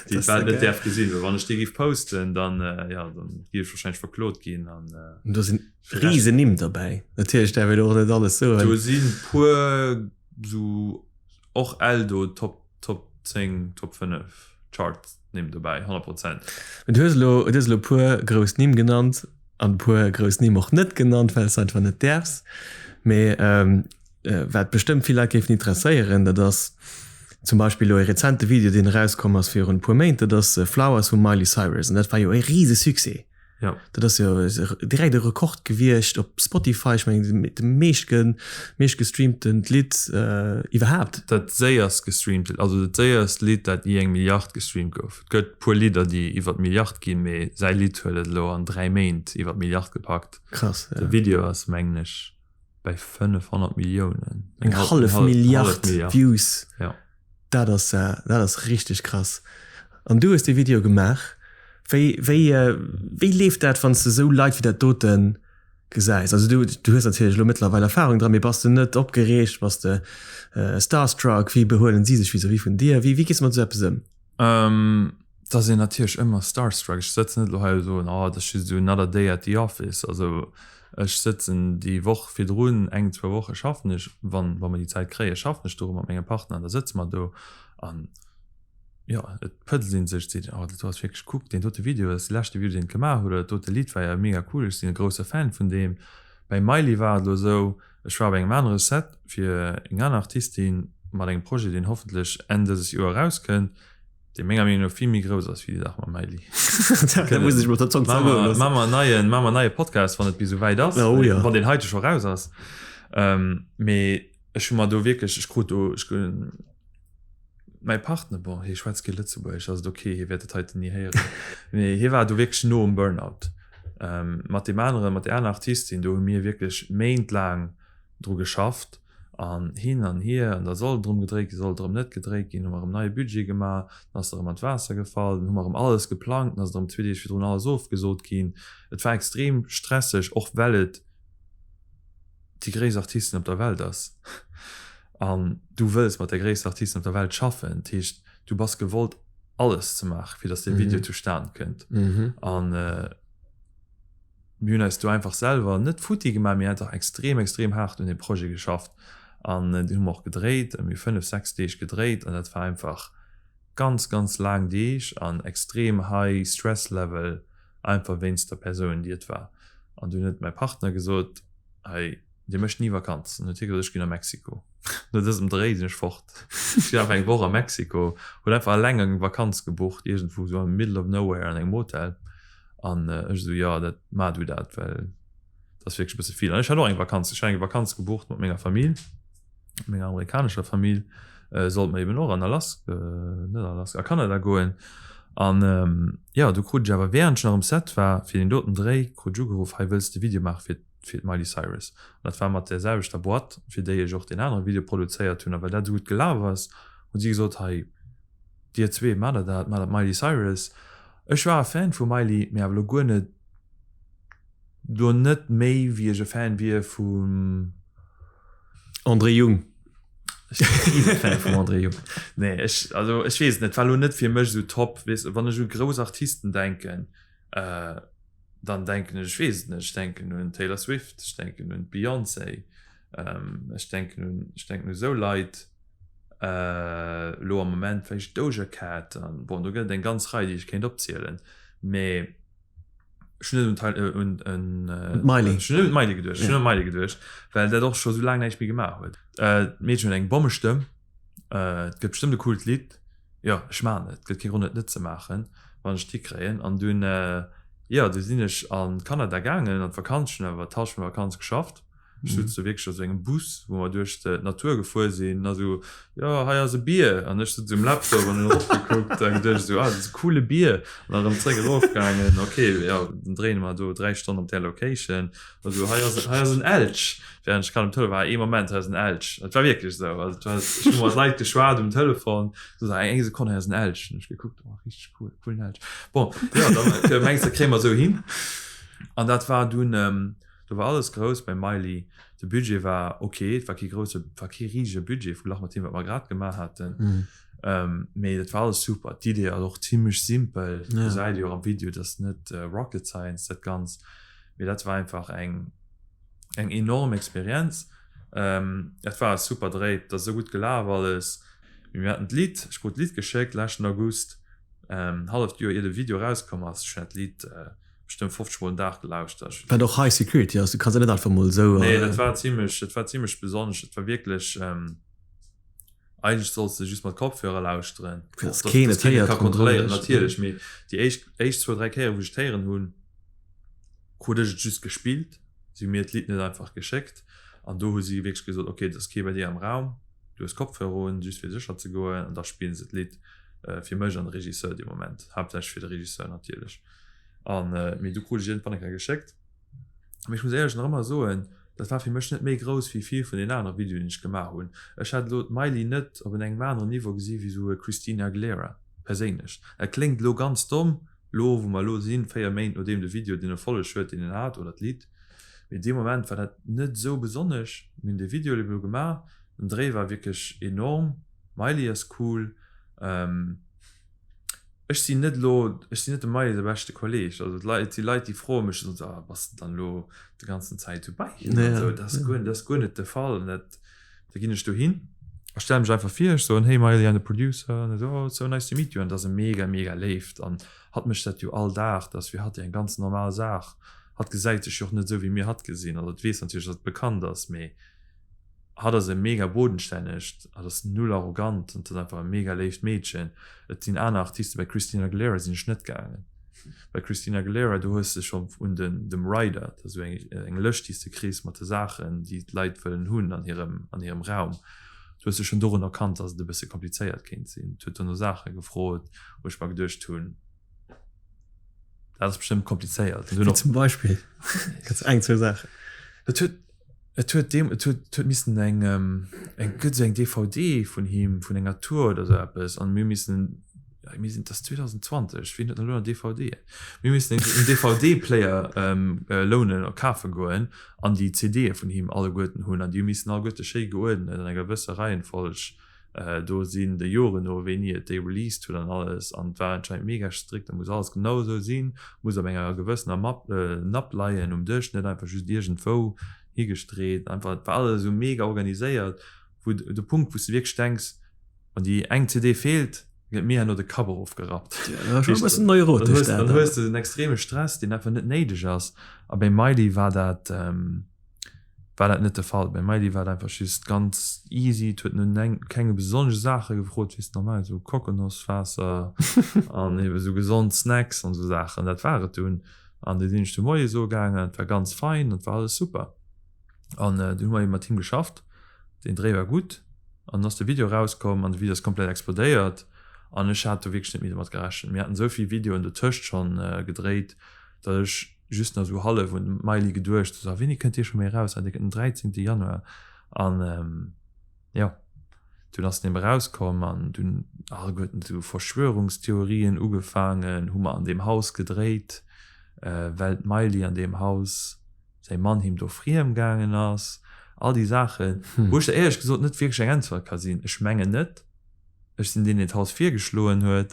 déi d'Welt net däerf gesinn. Well wann ech déi géif posten, dann, jo, dann géif ech warscheinlech verklot ginn. An do sinn rise Nimm derbäi. Natierlech däerf een och net alles soen. Do sinn puer sou och Eldo Top Top 10, Top 5 Chart Nimm dobäi, 100 Prozent. Du hues elo, du hues elo puer grouss Nimm genannt an puer grouss Nimm och net genannt, well s de einfach net däerfs. Mee Wat bestëmmt vill Leit géifen interesséieren, dat ass zum Beispill elo e rezente Video, deen erauskomm ass virun e puer Méint, dat ass Flowers vum Miley Cyrus. An dat war jo e rise Succès. Jo. Dat ass jo direkt e Rekord gewiescht op Spotify, ech mengen de meeschtge meeschtgestreamtent Lidd iwwerhaapt. Dat séierst gestreamt, also dat séierst Lidd, dat ni eng Milliard gestreamt gouf. Et gëtt puer Lidder, déi iwwer d'Milliard ginn, mee säi Lidd huet et elo an 3 Méint iwwer d'Milliard gepackt. Krass, ja. De Video ass, mengen ech, bei 500 Milliounen. Eng hallef Milliard Views. Ja. Dat ass, dat ass richteg krass. An du hues dee Video gemaach. Wéi, wéi, wéi leeft dat, wann s de esou Leit wéi dat dote gesäis? Also du, du hues natierlech elo mëttlerweil Erfarung dran, mee bass de net opgereegt? Bass de starstruck? Wéi behuelen si sech vis-à-vis vun dir? Wéi, wéi gees de mat esou eppes ëm? Et ass een natierlech ëmmer starstruck. Ech sëtzen net elo hei a soen, oh, dat ass just esou another day at the office. Also ech sëtzen déi Woch virdrun, eng, zwou Woche schaffen ech, wann, wa mer déi Zäit kréien, schaffen ech doru mat mengem Partner an da sëtze mer do an jo, et pëddelt een sech, seet een, oh, dat do ass wierklech, kuck, deen dote Video, dat ass de leschte Video, deen et gemaach huet, oder dat dote Lidd war jo mega cool, ech sinn e grousse Fan vun deem. Beim Miley war et elo esou, ech war op engem anere Set fir eng aner Artistin mat engem Projet, deen hoffentlech Enn dëses Joer erauskënnt. Dee menger Meenung no vill méi grouss ass wéi déi Saach mam Miley. Da muss ech mer der Zong zergoe loossen. Maache mer en neien, maache mer en neie Podcast, wann et bis esou wäit ass. Oh jo. Wann deen heite scho raus ass. Mee ech hu mer do wierklech, ech krut do, ech mäi Partner, bon, hie schwätzt kee Lëtzebuergesch, ass et ok, hie wäert dat heiten ni héieren, mee hie war do wierklech no um Burnout. Mat deem aneren, mat där aner Artistin, do hu mir wierklech méintlaang dru geschafft. An hin an hier, an da soll et erëm gedréit ginn, soll et erëm net gedréit ginn, hu mer erëm neie Budget gemaach, dann ass et erëm an d'Waasser gefall, dann hu mer erëm alles geplangt, dann ass et erëm zwee Deeg virdrun alles ofgesot ginn. Et war extrem stresseg, och well et déi gréisst Artistin op der Welt ass an du wëlls mat der gréisster Artistin op der Welt schaffen. Dat heescht, du bass gewollt alles ze maachen, fir datt dee Video zustan kënnt. An Mir hunn eis do einfach selwer net futti gemaach, mee einfach extrem, extrem haart un deem Projet geschafft. An deen hu mer och gedréit. Mir hu 5, 6 Deeg gedréit an dat war einfach ganz, ganz laang Deeg an extrem high stress level, einfach wéinst der Persoun, déi et war. An dunn huet mäi Partner gesot, Hei, dir mécht ni Vakanz. An huet hie gesot, Ech ginn a Mexiko. No dësem Dréi sinn ech fort. Ech sinn einfach eng Woch a Mexiko, hunn einfach eleng eng Vakanz gebucht, iergendwou esou am middle of nowhere an engem Hotel. An ech esou, jo, dat mar du dat, well dat ass wierklech e bësse vill. An ech hat och eng Vakanz, ech hat eng Vakanz gebucht mat menger Famill, menger amerikanescher Famill, sollte mer eben och an Alaska, net Alaska, a Kanada goen. An jo, du krut ech awer während ech nach um Set war fir deen doten Dréi, krut ech ugeruff, hei wëlls de Video maache fir fir d'Miley Cyrus. An dat war mat där selwechter Boîte, fir déi ech och deen anere Video produzéiert hunn. A well dat esou gutt gelaf ass, hu si gesot, hei dir zwee, maacht der dat, maacht der d'Miley Cyrus. Ech war e Fan vum Miley, mee awer lo guer net, lo net méi wéi ech e Fan wier vum. André Jung. Ech sinn e rise Fan vum André Jung. Nee, ech, also ech weess et net, war lo net fir mech esou top, weess, wann ech u grouss Artisten denken. Dann denken ech, ech weess et net, ech denken un d'Taylor Swift, ech denken un d'Beyoncé, ech denken un, ech denken u sou Leit, elo am Moment vläicht d'Doja Cat an bon, do gëtt et eng ganz Rei, déi ech kéint opzielen, mee ech hunn net un un d'Miley, ech hunn net un d'Miley geduecht, ech hunn net un d'Miley geduecht, well dat och scho sou laang näischt méi gemaach huet. D'Meedchen huet eng Bommestëmm. Et gëtt bestëmmt e coolt Lidd. Jo, ech maachen et. Et gëtt kee Grond et net ze maachen, wann ech et hikréien. An dunn, jo, du sinn ech a Kanada gaangen an d'Vakanz. Ech hunn awer d'Hallschent vun der Vakanz geschafft. Ech sutz do wierklech a sou engem Bus, wou mer duerch d'Natur gefuer sinn a sou, jo, hei ass e Bier. An ech sutz um Laptop an hunn eropgekuckt a geduecht esou, ah, dat ass e coole Bier. An da erëm zréck erofgaangen. Ok, jo, dann dréine mer do 3 Stonnen op där Location. Also hei ass, hei ass en Elch. Während ech grad um Telefon war, ee Moment, hei ass en Elch. Et war wierklech esou. Also et war, ech hu mat Leit geschwat um Telefon, so eng, eng Sekonn, hei ass en Elch. Hunn ech gekuckt, oh richteg cool, coolen Elch. Bon, jo, dann mengs de, kréie mer esou hin. An dat war dunn, do war alles grouss beim Miley. De Budget war ok, et war kee grousse, war kee risege Budget verglach mat deem, wat mer grad gemaach haten. Mee dat war alles super. D'Idee ass och zimmlech simpel, gesäit ee jo och am Video, dat ass net Rocket Science dat Ganzt. Mee dat war einfach eng eng enorm Experienz. Et war e super Dréi, et ass esou gutt gelaf alles. Mee mir haten d'Lidd, ech krut d'Lidd geschéckt leschten August, halleft Joer ier de Video erauskomm ass. Ech hunn dat Lidd bestëmmt 50 mol den Dag gelauschtert. Wat och High Security ass, du kanns jo net einfach mol esou. Nee, dat war zimmlech, dat war zimmlech besonnesch. Et war wierklech, eigentlech solls de just mat Kopfhörer lauschteren, Fir dass keen et héiert ka kontrolléieren natierlech. Mee déi éischt éischt zwou, dräi Kéiere wou ech et héieren hunn, krut ech et just gespillt, si hu mir d'Lidd net einfach geschéckt an do hu si wierklech gesot, ok, et ass kee bei dir am Raum, du hues Kopfhörer un, just fir sécher ze goen an da spillen se d'Lidd fir mech an de Regisseur dee Moment, haaptsächlech fir de Regisseur natierlech. An mee du krut ech iergendwann eng Kéier geschéckt. Mee ech muss éierlech nach ëmmer soen, dat war fir mech net méi grouss wéi vill vun den anere Videoen, déi ech gemaach hunn. Ech hat elo d'Miley net op en engem aneren Niveau gesi wéi esou e Christina Aguilera, perséinlech. Dat kléngt elo ganz domm, elo wou mer elo sinn, 4 Méint nodeem de Video den Erfolleg huet, deen en hat, oder d'Lidd. Mee dee Moment war dat net esou besonnesch. Mir hunn dee Video elo gemaach, den Dréi war wierklech enorm, d'Miley ass cool. Ech sinn net elo, ech sinn net dem Miley säi beschte Kolleg. Also d'Leit, et si Leit, déi froe mech soen se, ah bass de dann elo de ganzen Zäit esou bei him an esou. Dat ass guer, dat ass guer net de Fall. An dat, da ginn ech dohin a stelle mech einfach vir, ech soen, hey Miley, I'm the producer an esou, oh so nice to meet you. An dat ass e mega, mega léift an hatt mécht dat jo all Dag, dat ass fir hatt jo eng ganz normal Saach. Hatt gesäit sech jo och net esou wéi mir hatt gesinn. Also et weess natierlech, datt et bekannt ass, mee Hatt ass e mega bodenstännegt, hatt ass null arrogant an ass einfach e mega léift Meedchen. Et sinn aner Artisten, bei Christina Aguilera sinn ech net gaangen. Bei Christina Aguilera do hues de scho un den dem Rider, dat ass esou eng eng Lëscht déi s de kriss mat de Saachen déi d'Leit wëllen hunn an hirem an hirem Raum, do hues de schonn dorun erkannt, dass et e bësse komplizéiert kéint sinn. Et huet do no Saache gefrot, wou ech mer geduecht hunn, dat ass bestëmmt komplizéiert. Wéi zum Beispill? Ganz eng, zwou Saachen. Et huet. Et huet deem, et huet, et huet missen eng, eng, gëtt esou eng DVD vun him, vun enger Tour oder esou eppes an mir missen, mir sinn, et ass 2020, wien huet nach elo nach DVDen? Mir missen en DVD-Player lounen oder kafe goen an déi CDe vun him alleguerten hunn an déi hu missen alleguerte schéi geuerdnet an enger gewësser Reihenfolg do sinn, de Joren no, wéini et déi released huet an alles an et war anscheinend mega strikt, da muss alles genau esou sinn, muss op enger gewëssener Mapp, Napp leien um Dësch, net einfach just iergendwou higestreet, einfach et war alles esou mega organiséiert, wou de Punkt wou s de wierklech denks, wann déi eng CD feelt, gëtt mir herno de Kapp erofgerappt. Ja, schon e bëssen neurotesch dat. Dann hues de en extreme Stress, deen einfach net néideg ass a beim Miley war dat. war dat net de Fall. Beim Miley war et einfach just ganz easy, et huet no kenge besonnesche Saache gefrot, weess normal esou Kokonosswaasser an ebe sou gesond Snacks an esou Saachen, dat war et dunn. An du sinn ech de Moie soe gaangen, et war ganz fein, et war alles super. An dunn hu mer ebe mat him geschafft, den Dréi war gutt an dann ass de Video erauskomm an de Video ass komplett explodéiert an ech hat do wierklech net méi domat gerechent. Mir haten esou vill Videoen dotëscht schonn gedréit, datt ech just nach esou hallef un d'Miley geduecht, esou, ah wéini kënnt dee scho méi eraus? Ah, dee kënnt den 13. Januar. An jo, dunn ass en eben erauskomm an dunn alleguerten esou Verschwörungstheorien ugefaangen, hu mer an deem Haus gedréit, well d'Miley an deem Haus säi Mann him do friem gaangen ass, all déi Saachen, wou ech der éierlech gesot net wierklech eng Äntwert ka sinn. Ech mengen net. Ech sinn deen, deen d'Haus virgeschloen huet.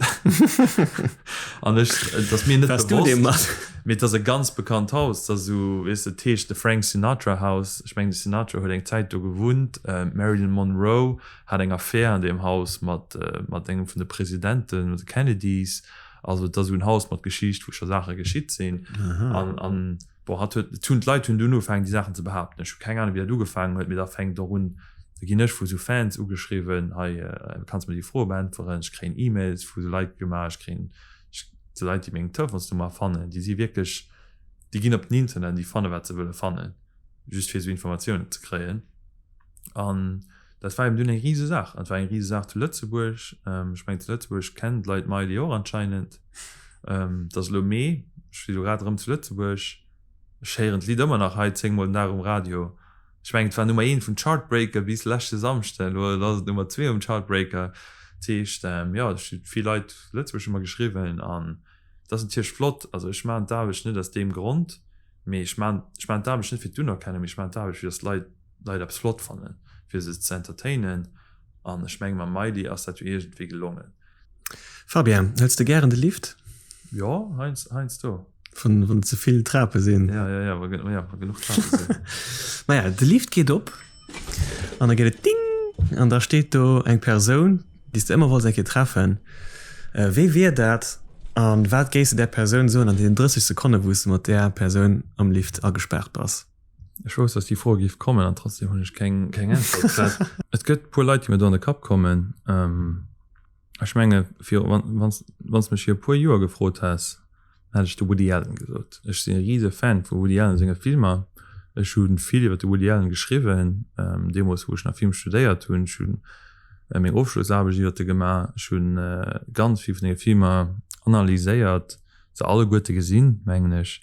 An ech, et ass mir net Wars du dee bewosst, mat? mee et ass e ganz bekannt Haus. Et ass esou, weess de, et heescht de Frank Sinatra House. Ech mengen, de Sinatra huet eng Zäit do gewunnt. D'Marilyn Monroe hat eng Affär an deem Haus mat, mat engem vun de Presidenten, mat de Kennedys. Also et ass esou en Haus mat Geschicht, wou scho Saache geschitt sinn. An, an Bon, hatt huet, et hunn, d'Leit hunn dunn ugefaangen, déi Saachen ze behaapten. Ech hu keng Ahnung, wéi dat ugefaangen huet, mee da fänkt och un, da ginn ech vu sou Fans ugeschriwwen, hei, kanns de mer déi Froe beäntweren? Ech kréien E-Mails vu sou Leit gemaach, ech kréien sou Leit, déi meng Telefonsnummer fannen, déi si wierklech, déi ginn op den Internet an déi fanne wat se wëlle fannen, just fir sou Informatiounen ze kréien. An dat war eben dunn eng rise Saach. An et war eng rise Saach zu Lëtzebuerg. Ech mengen, zu Lëtzebuerg kennen d'Leit d'Miley och anscheinend. Et ass elo Mee, ech si elo grad erëm zu Lëtzebuerg. Ech héieren d'Lidd ëmmer nach hei zéngmol den Dag um Radio. Ech mengen, et war Nummer eent vum Chartbreaker bis leschte Samschden. Elo ass et Nummer zwee um Chartbreaker. Dat heescht, jo, ech hu vill Leit zu Lëtzebuerg hu mer geschriwwen an et ass natierlech flott. Also ech maachen d'Aarbecht net aus deem Grond, mee ech maachen, ech maachen d'Aarbecht net fir d'Unerkennung, mee ech maachen d'Aarbecht fir datt d'Leit Leit eppes flott fannen, fir se ze entertainen. An ech menge mam Miley ass dat jo iergendwéi gelongen. Fabien, hëls de gären de Lift? Jo, heiansdo. Wann wann ze vill Trape sinn. Ja, ja, ja, wa ja, wa genuch Trape sinn. Naja, de Lift geet op an da geet et ding an da steet do eng Persoun, déi s de ëmmer wollts eng Kéier treffen. Wéi wier dat an wat géifs de där Persoun soen an deenen 30 Sekonne wou s de mat där Persoun am Lift agespaart bass? Ech wousst, dass déi Fro géif kommen an trotzdem hunn ech keng keng Äntwert grad. Et gëtt puer Leit, déi mir do an de Kapp kommen. Ech menge fir wann wann s mech fir e puer Joer gefrot häss, dann hätt ech de Woody Allen gesot. Ech sinn e rise Fan vu Woody Allen senge Filmer. Ech hu vill iwwer de Woody Allen geschriwwen, deemools wou ech nach Film studéiert hunn. Ech hu meng Ofschlossaarbecht iwwer e gemaach. Ech hu ganz vill vun senge Filmer analyséiert, se alleguerte gesinn, mengen ech.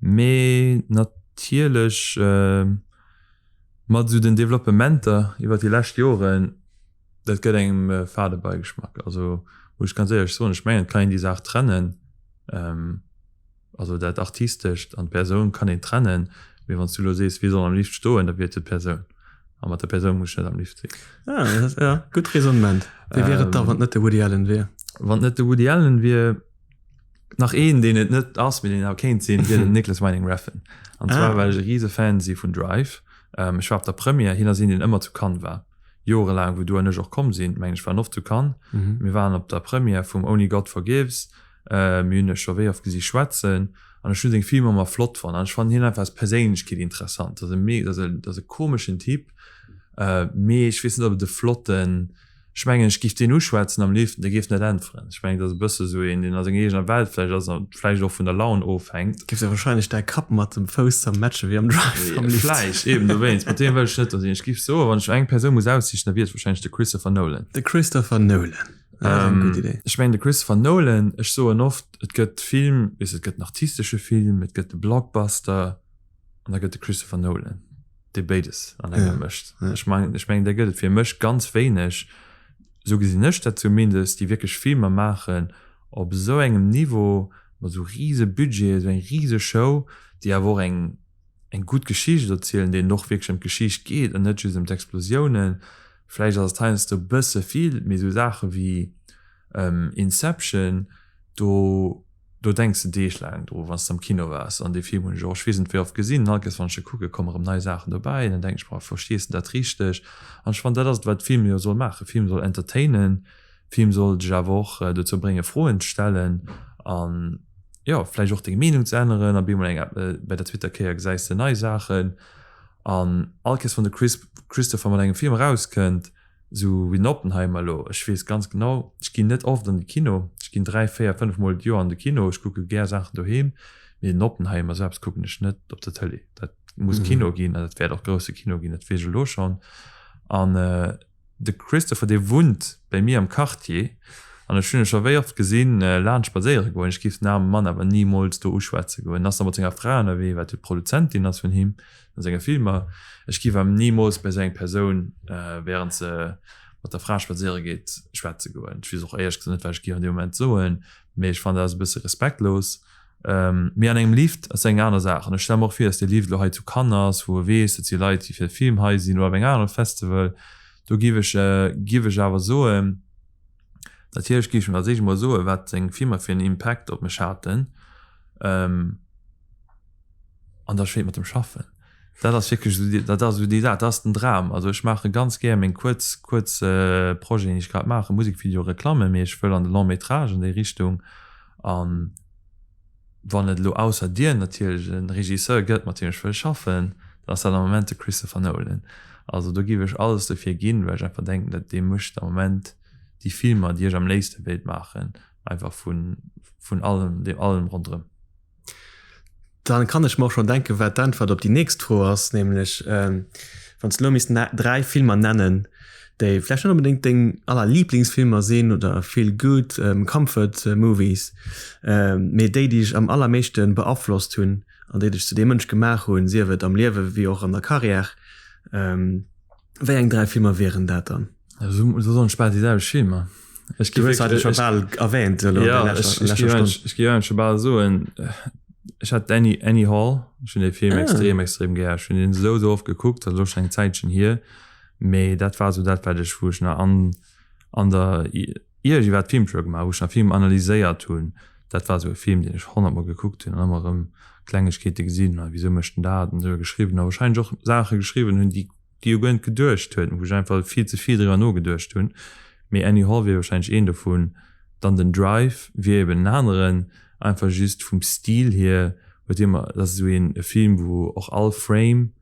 Mee natierlech mat esou den Developpementer iwwer déi lescht Joren, dat gëtt engem e fade Beigeschmack. Also muss ech ganz éierlech soen, ech mengen et kann een déi Saach trennen, also dat Artistescht an d'Persoun kann een trennen, mee wann s du elo sees, wie soll am Lift stoen, da wier et jo d'Persoun. A mat der Persoun muss ech net am Lift sinn. Ah, dat ass, ja, gutt Raisonnement. Wie wier et da, wann et net de Woody Allen wier? Wann et net de Woody Allen wier, Nach een, deen et net ass, mee deen awer kéint sinn, wier den Nicholas Winding Refn. An zwar, well ech e rise Fan si vun Drive. Ech war op der Première, hien ass een, deen ëmmer zu Cannes war, jorelaang, wou du an ech och komm sinn, mengen ech, waren oft zu Cannes. Mir waren op der Première vum Only God Forgives, mir hunn e scho wéi oft gesi schwätzen an ech hunn seng Filmer ëmmer flott fonnt an ech fannen hien einfach als Perséinlechkeet interessant. Dat ass e me-, dat ass e, dat ass e komeschen Typ, mee ech weess net, ob et e flotten. Ech mengen, ech géif deen uschwätzen am Lift, dee géif net äntweren. Ech mengen, dat ass e bësse sou een, deen a senger eegener Welt vläicht ass a vläicht och vun der Laun ofhänkt. Géif der wahrscheinlech däi Kapp mat dem Fouss zermätschen, wéi am Drive am Lift. Vläicht, eben dowéinst. Mat deem wëll ech net do sinn. Ech géif soen, wann ech eng Persoun muss aussichen, da wier et wahrscheinlech de Christopher Nolan. De Christopher Nolan, dat ass eng gutt Idee. Ech mengen, de Christopher Nolan, ech soen oft, et gëtt Film, weess, et gëtt en artistesche Film, et gëtt de Blockbuster an da gëtt de Christopher Nolan. dee béides an engem mécht. Ech mengen, ech mengen, där gëtt et fir mech ganz wéineg, esou gesinn ech dat zumindest, déi wierklech Filmer maachen op esou engem Niveau, mat esou rise Budgeten, esou eng rise Show, déi awer och eng eng gutt Geschicht erzielen, deenen och wierklech ëm d'Geschicht geet an net just ëm d'Explosiounen. Vläicht ass et heiansdo e bësse vill, mee esou Saache wéi Inception, do do denks de Deeg laang dru wann s de am Kino waars. An dee Film hunn ech och ech weess net wéi oft gesinn. An all Kéiers wann ech e kucke komme rëm nei Saachen dobäi. An dann denken ech mer, verstees de dat richteg? An ech fannen dat ass et wat Film jo soll maachen. Film soll entertainen, Film soll dech awer och dozou brénge Froen ze stellen an jo vläicht och deng Meenung ze änneren. A bemol eng bei der zweeter Kéier gesäis de nei Saachen. An all Kéiers wann de Chris Christopher mat engem Film erauskënnt, Sou wéi den Oppenheimer elo. Ech weess ganz genau, ech ginn net oft an de Kino. Ech ginn 3, 4, 5 Mol d'Joer an de Kino. Ech kucke gär Saachen doheem. Mee den Oppenheimer, sou eppes kucken ech net op der Tëlee. Dat muss Kino ginn an dat wäert och grousse Kino ginn, dat weess ech elo schonn. An de Christopher, dee wunnt bäi mir am Quartier an ech hunn e scho wéi oft gesinn laanscht spadséiere goen. Ech géif den aarme Mann awer nimools do uschwätze goen. En ass da mat senger Fra ënnerwee, wat jo d'Produzentin ass vun him. An senge Filmer. Ech giff awer nimools bei sou eng Persoun während se mat der Fra spadséiere geet schwätze goen. Ech weess och éierlech gesot net wat ech giff an deem Moment soen, mee ech fannen dat ass e bësse respektlos. Mee an engem Lift ass eng aner Saach an ech stelle mer och vir dass dee Lift elo hei zu Cannes ass, wou e weess dat si Leit déi fir de Film hei sinn oder op engem anere Festival. Do giff ech giff ech awer soen. Natierlech géif ech mir als éischt emol soen, wat seng Filmer fir en Impact op mech haten. An da ech wéilt mat em schaffen. Dat ass wierklech esou déi, dat ass esou déi Saach, dat ass den Dram. Also ech maache ganz gär meng kuerz, kuerz Projeten, déi ech grad maachen, Musekvideo, Reklammen, mee ech wëll an de Long métrage an déi Richtung. An wann et elo ausser dir natierlech e Regisseur gëtt, mat deem ech wëll schaffen, dann ass dat am Moment de Christopher Nolan. Also do géif ech alles dofir ginn, well ech einfach denken, dat dee mécht am Moment déi Filmer, déi ech am léifste wéilt maachen, einfach vun, vun allem, deem allem ronderëm. Dann kann ech mer och schonn denken, wat d'Äntwert op déi nächst Fro ass, nämlech wann s de elo misst 3 Filmer nennen, déi vläicht net onbedéngt deng aller Lieblingsfilmer sinn oder feel good comfort movies, mee déi, déi dech am allermeeschte beaflosst hunn an déi dech zu deem Mënsch gemaach hunn, sief et am Liewe wéi och an der Karriär, wéi eng 3 Filmer wieren dat dann? So soen ech bal déi selwecht Filmer. Ech gi wierklech scho bal erwähnt elo an der leschter Stonn. Ech gi jo scho bal soen, ech hat Annie, Annie Hall, ech hunn dee Film extrem, extrem gär. Ech hunn deen esou, esou oft gekuckt, dat ass elo schonn eng Zäitchen hier, mee dat war esou dat, wat ech, wou ech nach an, an der, ier ech iwwerhaapt Filmschoul gemaach hu, wou ech nach Film analyséiert hunn, dat war esou e Film, deen ech honnertmol gekuckt hunn an ëmmer erëm Klengegkeete gesinn hunn, wisou mécht en dat an esou geschriwwen a wahrscheinlech och Saache geschriwwen hunn, déi déi jo guer net geduecht huet, wou ech einfach vill ze vill driwwer nogeduecht hunn. Mee Annie Hall wier wahrscheinlech een dovun. Dann den Drive wier eben en aneren, einfach just vum Stil hier huet hie mer, dat ass esou een e Film wou och all Frame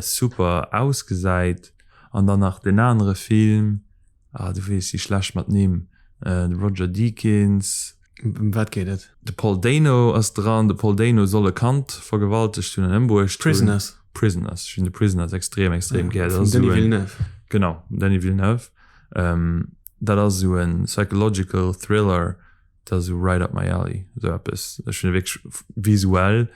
super ausgesäit. An dann nach deen anere Film, Ah, du weess, si schlecht mat Nimm. De Roger Deakins. Ëm wat geet et? De Paul Dano ass dran. De Paul Dano soll e Kand vergewaltegt hunn an ëmbruecht hunn. Prisoners. Prisoners. Ech hunn de Prisoners extrem, extrem gär. Vum Denis Villeneuve. Genau, Denis Villeneuve. Dat ass esou e psychological Thriller. Dat ass esou right up my alley, esou eppes. Ech hunn wierklech visuell,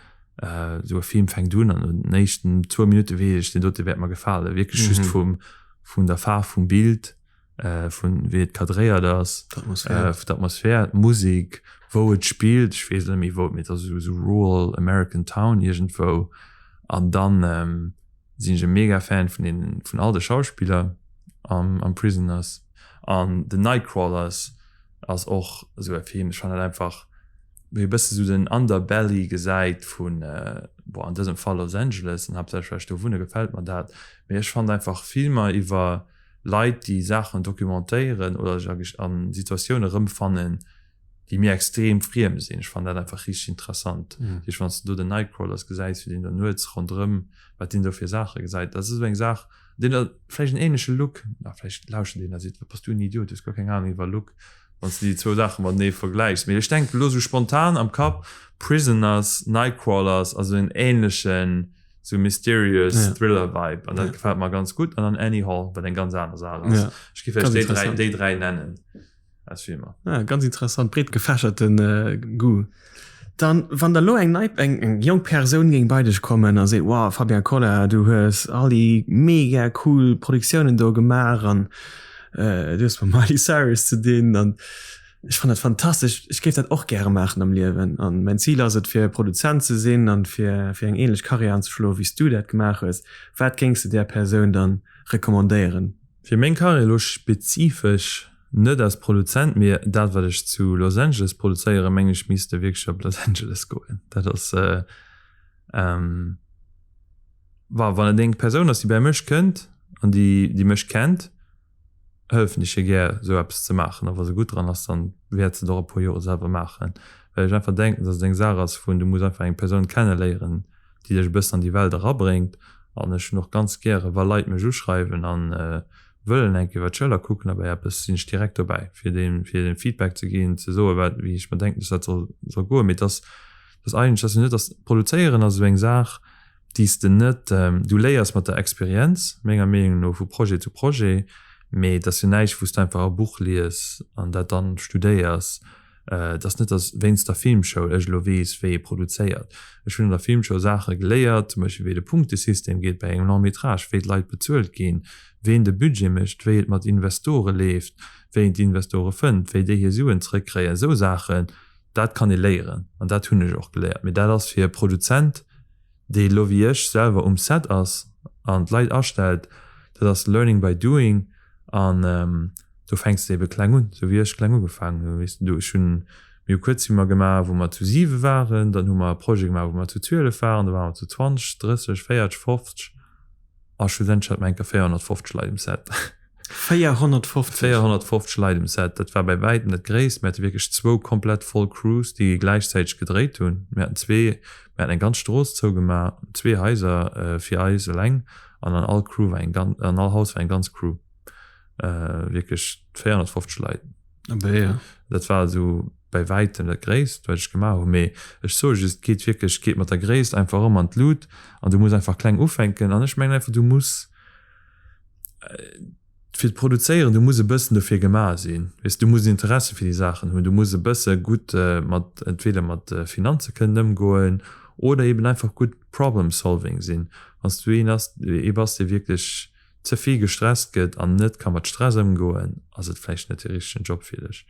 esou e Film fänkt un an no den éischten zwou Minutte weess ech, deen dote wäert mer gefalen. Wierklech just vum, vun der Faarf vum Bild, vun wéi et cadréiert ass, d'Atmosphär, d'Musek, wou et spillt, ech weess net méi wou, mee et ass esou rural American Town iergendwou. An dann sinn ech e mega Fan vun den, vun all de Schauspiller am, am Prisoners. An den Nightcrawlers ass och esou e Film, ech fannen dat einfach, wéi e bësse sou den Underbelly gesäit vun, bon an dësem Fall Los Angeles an haaptsächlech well ech do wunne gefält mer dat, mee ech fannen einfach Filmer iwwer Leit déi Saachen documentéieren oder sech a Situatioune rëmfannen, déi mir extrem friem sinn, ech fannen dat einfach richteg interessant. Dat heescht wann s de do den Nightcrawlers gesäis, wéi deen do nuets ronderëm, wat deen do fir Saache gesäit, dat ass esou eng Saach, deen huet vläicht en ähnleche Look, na vläicht lauschtert een a seet, wat bass du en Idiot, du hues guer keng Ahnung iwwer Look, wann s de déi zwou Saache matenee vergläichs. Mee ech denken elo sou spontan am Kapp, Prisoners, Nightcrawlers, also en ähnlechen sou mysterious Thriller Vibe an dat gefält mer ganz gutt. An dann Annie Hall, wat eng ganz aner Saach ass. Ech géif vläicht déi 3, déi 3 nennen. Aus Filmer. Ah, ganz interessant, breet gefächerten äh, Goût. Dann, wann der lo eng nei, eng, eng jonk Persoun géing bei dech kommen a seet, wow, Fabien Koller, du hues all déi mega cool Produktiounen do gemaach an äh, du hues mam Miley Cyrus ze dinn an ech fannen dat fantastesch, ech géif dat och gäre maachen am Liewen an mäin Zil ass et fir Produzent ze sinn an fir, fir eng ähnlech Karriär anzeschloen, wéi s du dat gemaach hues. Wat géings de där Persoun dann recommandéieren? Fir meng Karriär elo spezifesch Net als Produzent, mee dat wat ech zu Los Angeles produzéieren, mengen ech misst e wierklech op Los Angeles goen. Dat ass wa wann et eng Persoun ass déi bäi mech kënnt an déi déi mech kennt, hëllefen ech hir gär esou eppes ze maachen. A wa se gutt dran ass, dann wäert se et och e puer Jore selwer maachen, well ech einfach denken, datt et eng Saach ass vun du muss einfach eng Persoun kenneléieren, déi dech e bëssen an déi Welt erabréngt. An ech hunn och ganz gäre wa Leit mech uschreiwen an wëllen eng Kéier iwwer d'Schëller kucken a bei eppes sinn ech direkt dobäi fir deem fir deem Feedback ze ginn, ze soe wat wéi ech mer denken, dass dat soll soll goen. Mee et ass et ass eigentlech ass jo net dass produzéieren ass esou eng Saach déi s de net du léiers mat der Experienz menger Meenung no vu Projet zu Projet, mee et ass jo näischt wou s de einfach e Buch lies an dat dann studéiers. Et ass net, datt wéinst der Filmschoul ech elo weess, wéi ee produzéiert. Ech hunn an der Filmschoul Saache geléiert, zum Beispill wéi de Punktesystem geet bei engem Long métrage, wéi d'Leit bezuelt ginn, ween de Budget mécht, wéi et mat Investore leeft, wéi een d'Investore fënnt, wéi déi hir Suen zrëckkréien. Esou Saachen, dat kann ee léieren an dat hunn ech och geléiert. Mee dat ass fir e Produzent, dee elo wéi ech selwer um Set ass an d'Leit astellt, dat ass learning by doing an. Do fänks de ebe kleng un, sou wéi ech kleng ugefaangen hunn, weess de. Du, ech hunn, mir hu Kuerzfilmer gemaach, wou mer zu siwe waren, dann hu mer e Projet gemaach, wou mer zu 12 waren, da ware mer zu 20, 30, 40, 50 a schlussendlech hate mer eng Kéier 450 Leit um Set. 450? 450 Leit um Set, dat war bäi wäitem dat gréisst. Mir hate wierklech zwou komplett voll Crews, déi gläichzäiteg gedréit hunn. Mir haten zwee, mir haten eng ganz Strooss zougemaach, zwee Haiser fir eis eleng an an all Crew war eng ganz, an all Haus war eng ganz Crew. Wierklech 450 Leit. Abee, ja. Dat war esou bäi wäitem dat gréisst, wat ech gemaach hunn. Mee ech soe just, et geet wierklech, et geet mat der Gréisst einfach erëm an d'Lut an du muss einfach kleng ufänken. An ech mengen einfach, du muss fir d'Produzéieren, du muss e bëssen dofir gemaach sinn, weess de, du muss Interesse fir déi Saachen hunn, du muss e bësse gutt mat entweder mat Finanze kënnen ëmgoen oder eben einfach gutt Problem solving sinn. Wann s du een ass, ee bass, dee wierklech ze vill gestresst gëtt an net ka mat Stress ëmgoen, ass et vläicht net de richtegen Job fir dech.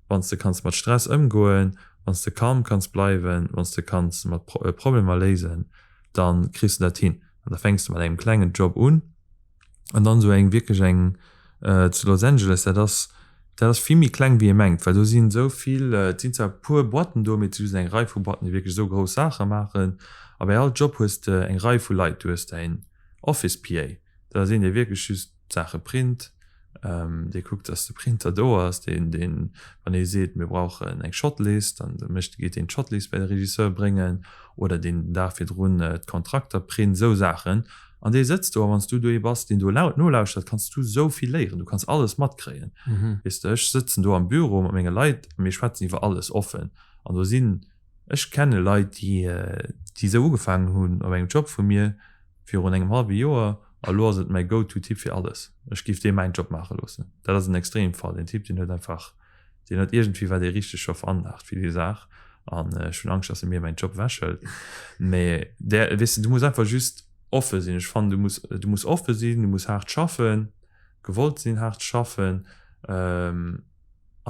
Wann s de kanns mat Stress ëmgoen, wann s de calm kanns bleiwen, wann s de kanns mat Problemer léisen, dann kriss de dat hin. An da fänks de mat engem klengen Job un an dann esou eng wierklech eng zu Los Angeles, dat ass dat ass vill méi kleng wéi ee mengt, well do sinn esou vill, et sinn zwar e puer Boîten do, mee et si just eng Rei vu Boîten déi wierklech esou grouss Saache maachen. A bei all Job hues de eng Rei vu Leit, du hues däin Office PA, dat ass een dee wierklech just d'Saache print, dee kuckt dass de Printer do ass, deen deen wann ee seet mir brauchen eng Shotlist, dann mécht geet deen d'Shotlist bei de Regisseur bréngen oder deen den Dag virdrun d'Kontrakter print, esou Saachen. An dee sëtzt do a wann s du do ee bass deen do laut nolauschtert, kanns du esou vill léieren, du kanns alles matkréien. Weess de, ech sëtzen do am Büro mat menge Leit a mir schwätzen iwwer alles offen an do sinn, ech kenne Leit déi déi esou ugefaangen hunn op engem Job vu mir, virun engem hallwe Joer a lo ass et mäi Go-to-Typ fir alles. Ech géif dee mäin Job maache loossen. Dat ass en Extremfall. Deen Typ, deen huet einfach, deen huet iergendwéi war dee richteg scho veranlaagt fir déi Saach an ech hunn Angscht, dass e mir mäin Job ewechhëlt. Mee där, weess de, du muss einfach just offe sinn. Ech fannen, du muss, du muss offe sinn, du muss haart schaffen, gewollt sinn haart ze schaffen. An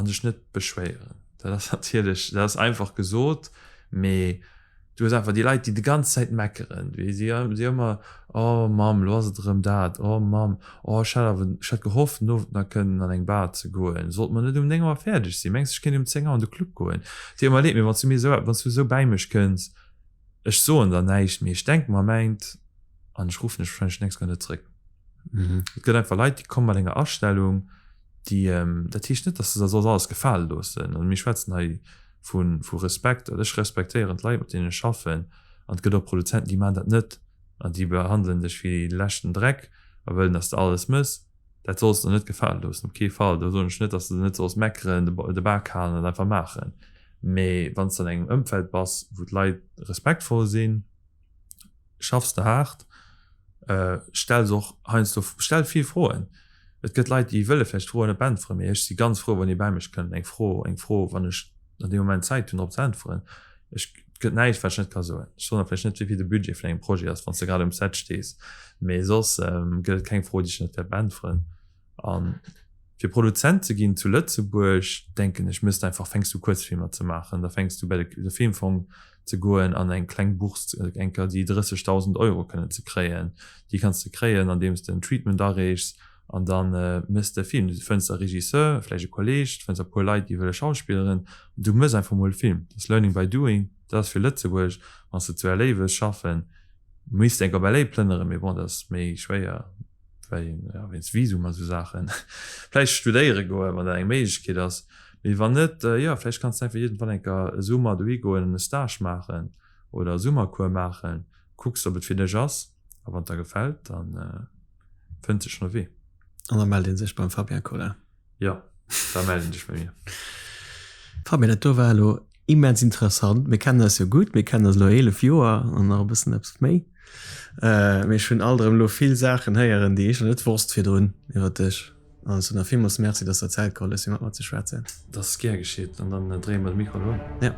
sech net beschwéieren. Dat ass natierlech, dat ass einfach gesot, mee du hues einfach déi Leit, déi déi ganz Zäit meckeren, déi si si ëmmer, oh Mamm, elo ass et erëm dat, oh Mamm, oh ech hat awer, ech hat gehofft den Owend nach kënnen an eng Bar ze goen, sollt mer net um 9 Auer fäerdeg sinn, mengs de ech kéint um 10 Auer an de Club goen? Deet mer leed, mee wann s du mir esou, wann s du esou bäi mech kënns, ech soen der näischt, mee ech denke mer mäint an ech ruffen dech wahrscheinlech d'nächst Kéier net zréck. Et gëtt einfach Leit, déi komme mat enger Astellung, déi, dat heescht net, dass de der solls alles gefale loossen. Also mir schwätzen hei vu, vu Respekt. Also ech respektéieren d'Leit, mat deenen ech schaffen. An et gëtt och Produzenten, déi maachen dat net an déi behandelen dech wéi de leschten Dreck a wëllen, dass de alles mëss. Dat solls de der net gefale loossen, op kee Fall. Do soen ech net, dass de net solls meckeren, de Bak halen an einfach maachen. Mee wann s de an engem Ëmfeld bass, wou d'Leit respektvoll sinn, schaffs de haart, stells och heiansdo, stell vill Froen. Et gëtt Leit, déi wëlle vläicht Froen net beäntweren, mee ech si ganz frou, wann ee bäi mech kënnt, eng Fro, eng Fro, wann ech an deem Moment Zäit hunn, drop ze äntweren. Ech, et gëtt näischt, wat ech net ka soen. Ech soen der vläicht net, wéi vill de Budget vun engem Projet ass, wann s de grad um Set stees, mee soss gëtt et keng Fro, déi ech net wäert beäntweren. An fir Produzent ze ginn zu Lëtzebuerg, denken ech, mësst einfach, fänks du Kuerzfilmer ze maachen, da fänks du bei de Filmfong ze goen an eng kleng Bourse, eng Kéier déi 30.000 Euro kënnen ze kréien. Déi kanns de kréien, andeems de en Treatment areechs an da mëss de e Film. Du fënns e Regisseur, vläicht e Kolleeg, du fënns e puer Leit, déi wëlle schauspilleren. Du mëss einfach mol e Film. Dat ass Learning by doing. Dat ass fir Lëtzebuerg. Wann s de zu LA wëlls schaffen, misst de enk op LA plënneren, mee bon, dat ass méi schwéier. Well, ja, wéinst Visum a sou Saachen. Vläicht studéiere goen, wann dat eng Méiglechkeet ass. Mee wann net, jo, vläicht kanns de einfach iergendwann eng Kéier e Summer dohi goen an e Stage maachen oder e Summercours maachen. Kucks, ob et fir dech ass. A wann et der gefält, da fënnt sech schonn e Wee. An da mellt ee sech beim Fabien Colin. Jo, da mellt een sech bei mir. Fabien, dat do war elo immens interessant. Mir kennen eis jo gutt, mir kennen eis elo 11 Joer an nach e bëssen eppes méi. Mee ech hunn alt erëm elo vill Saachen héieren, déi ech nach net wosst virdrun iwwer dech. An ech soen der villmools Merci, dass s de der Zäit geholl hues, fir mat mer ze schwätzen. Dat ass gär geschitt. An dann dréie mer de Mikro elo ëm. Jo.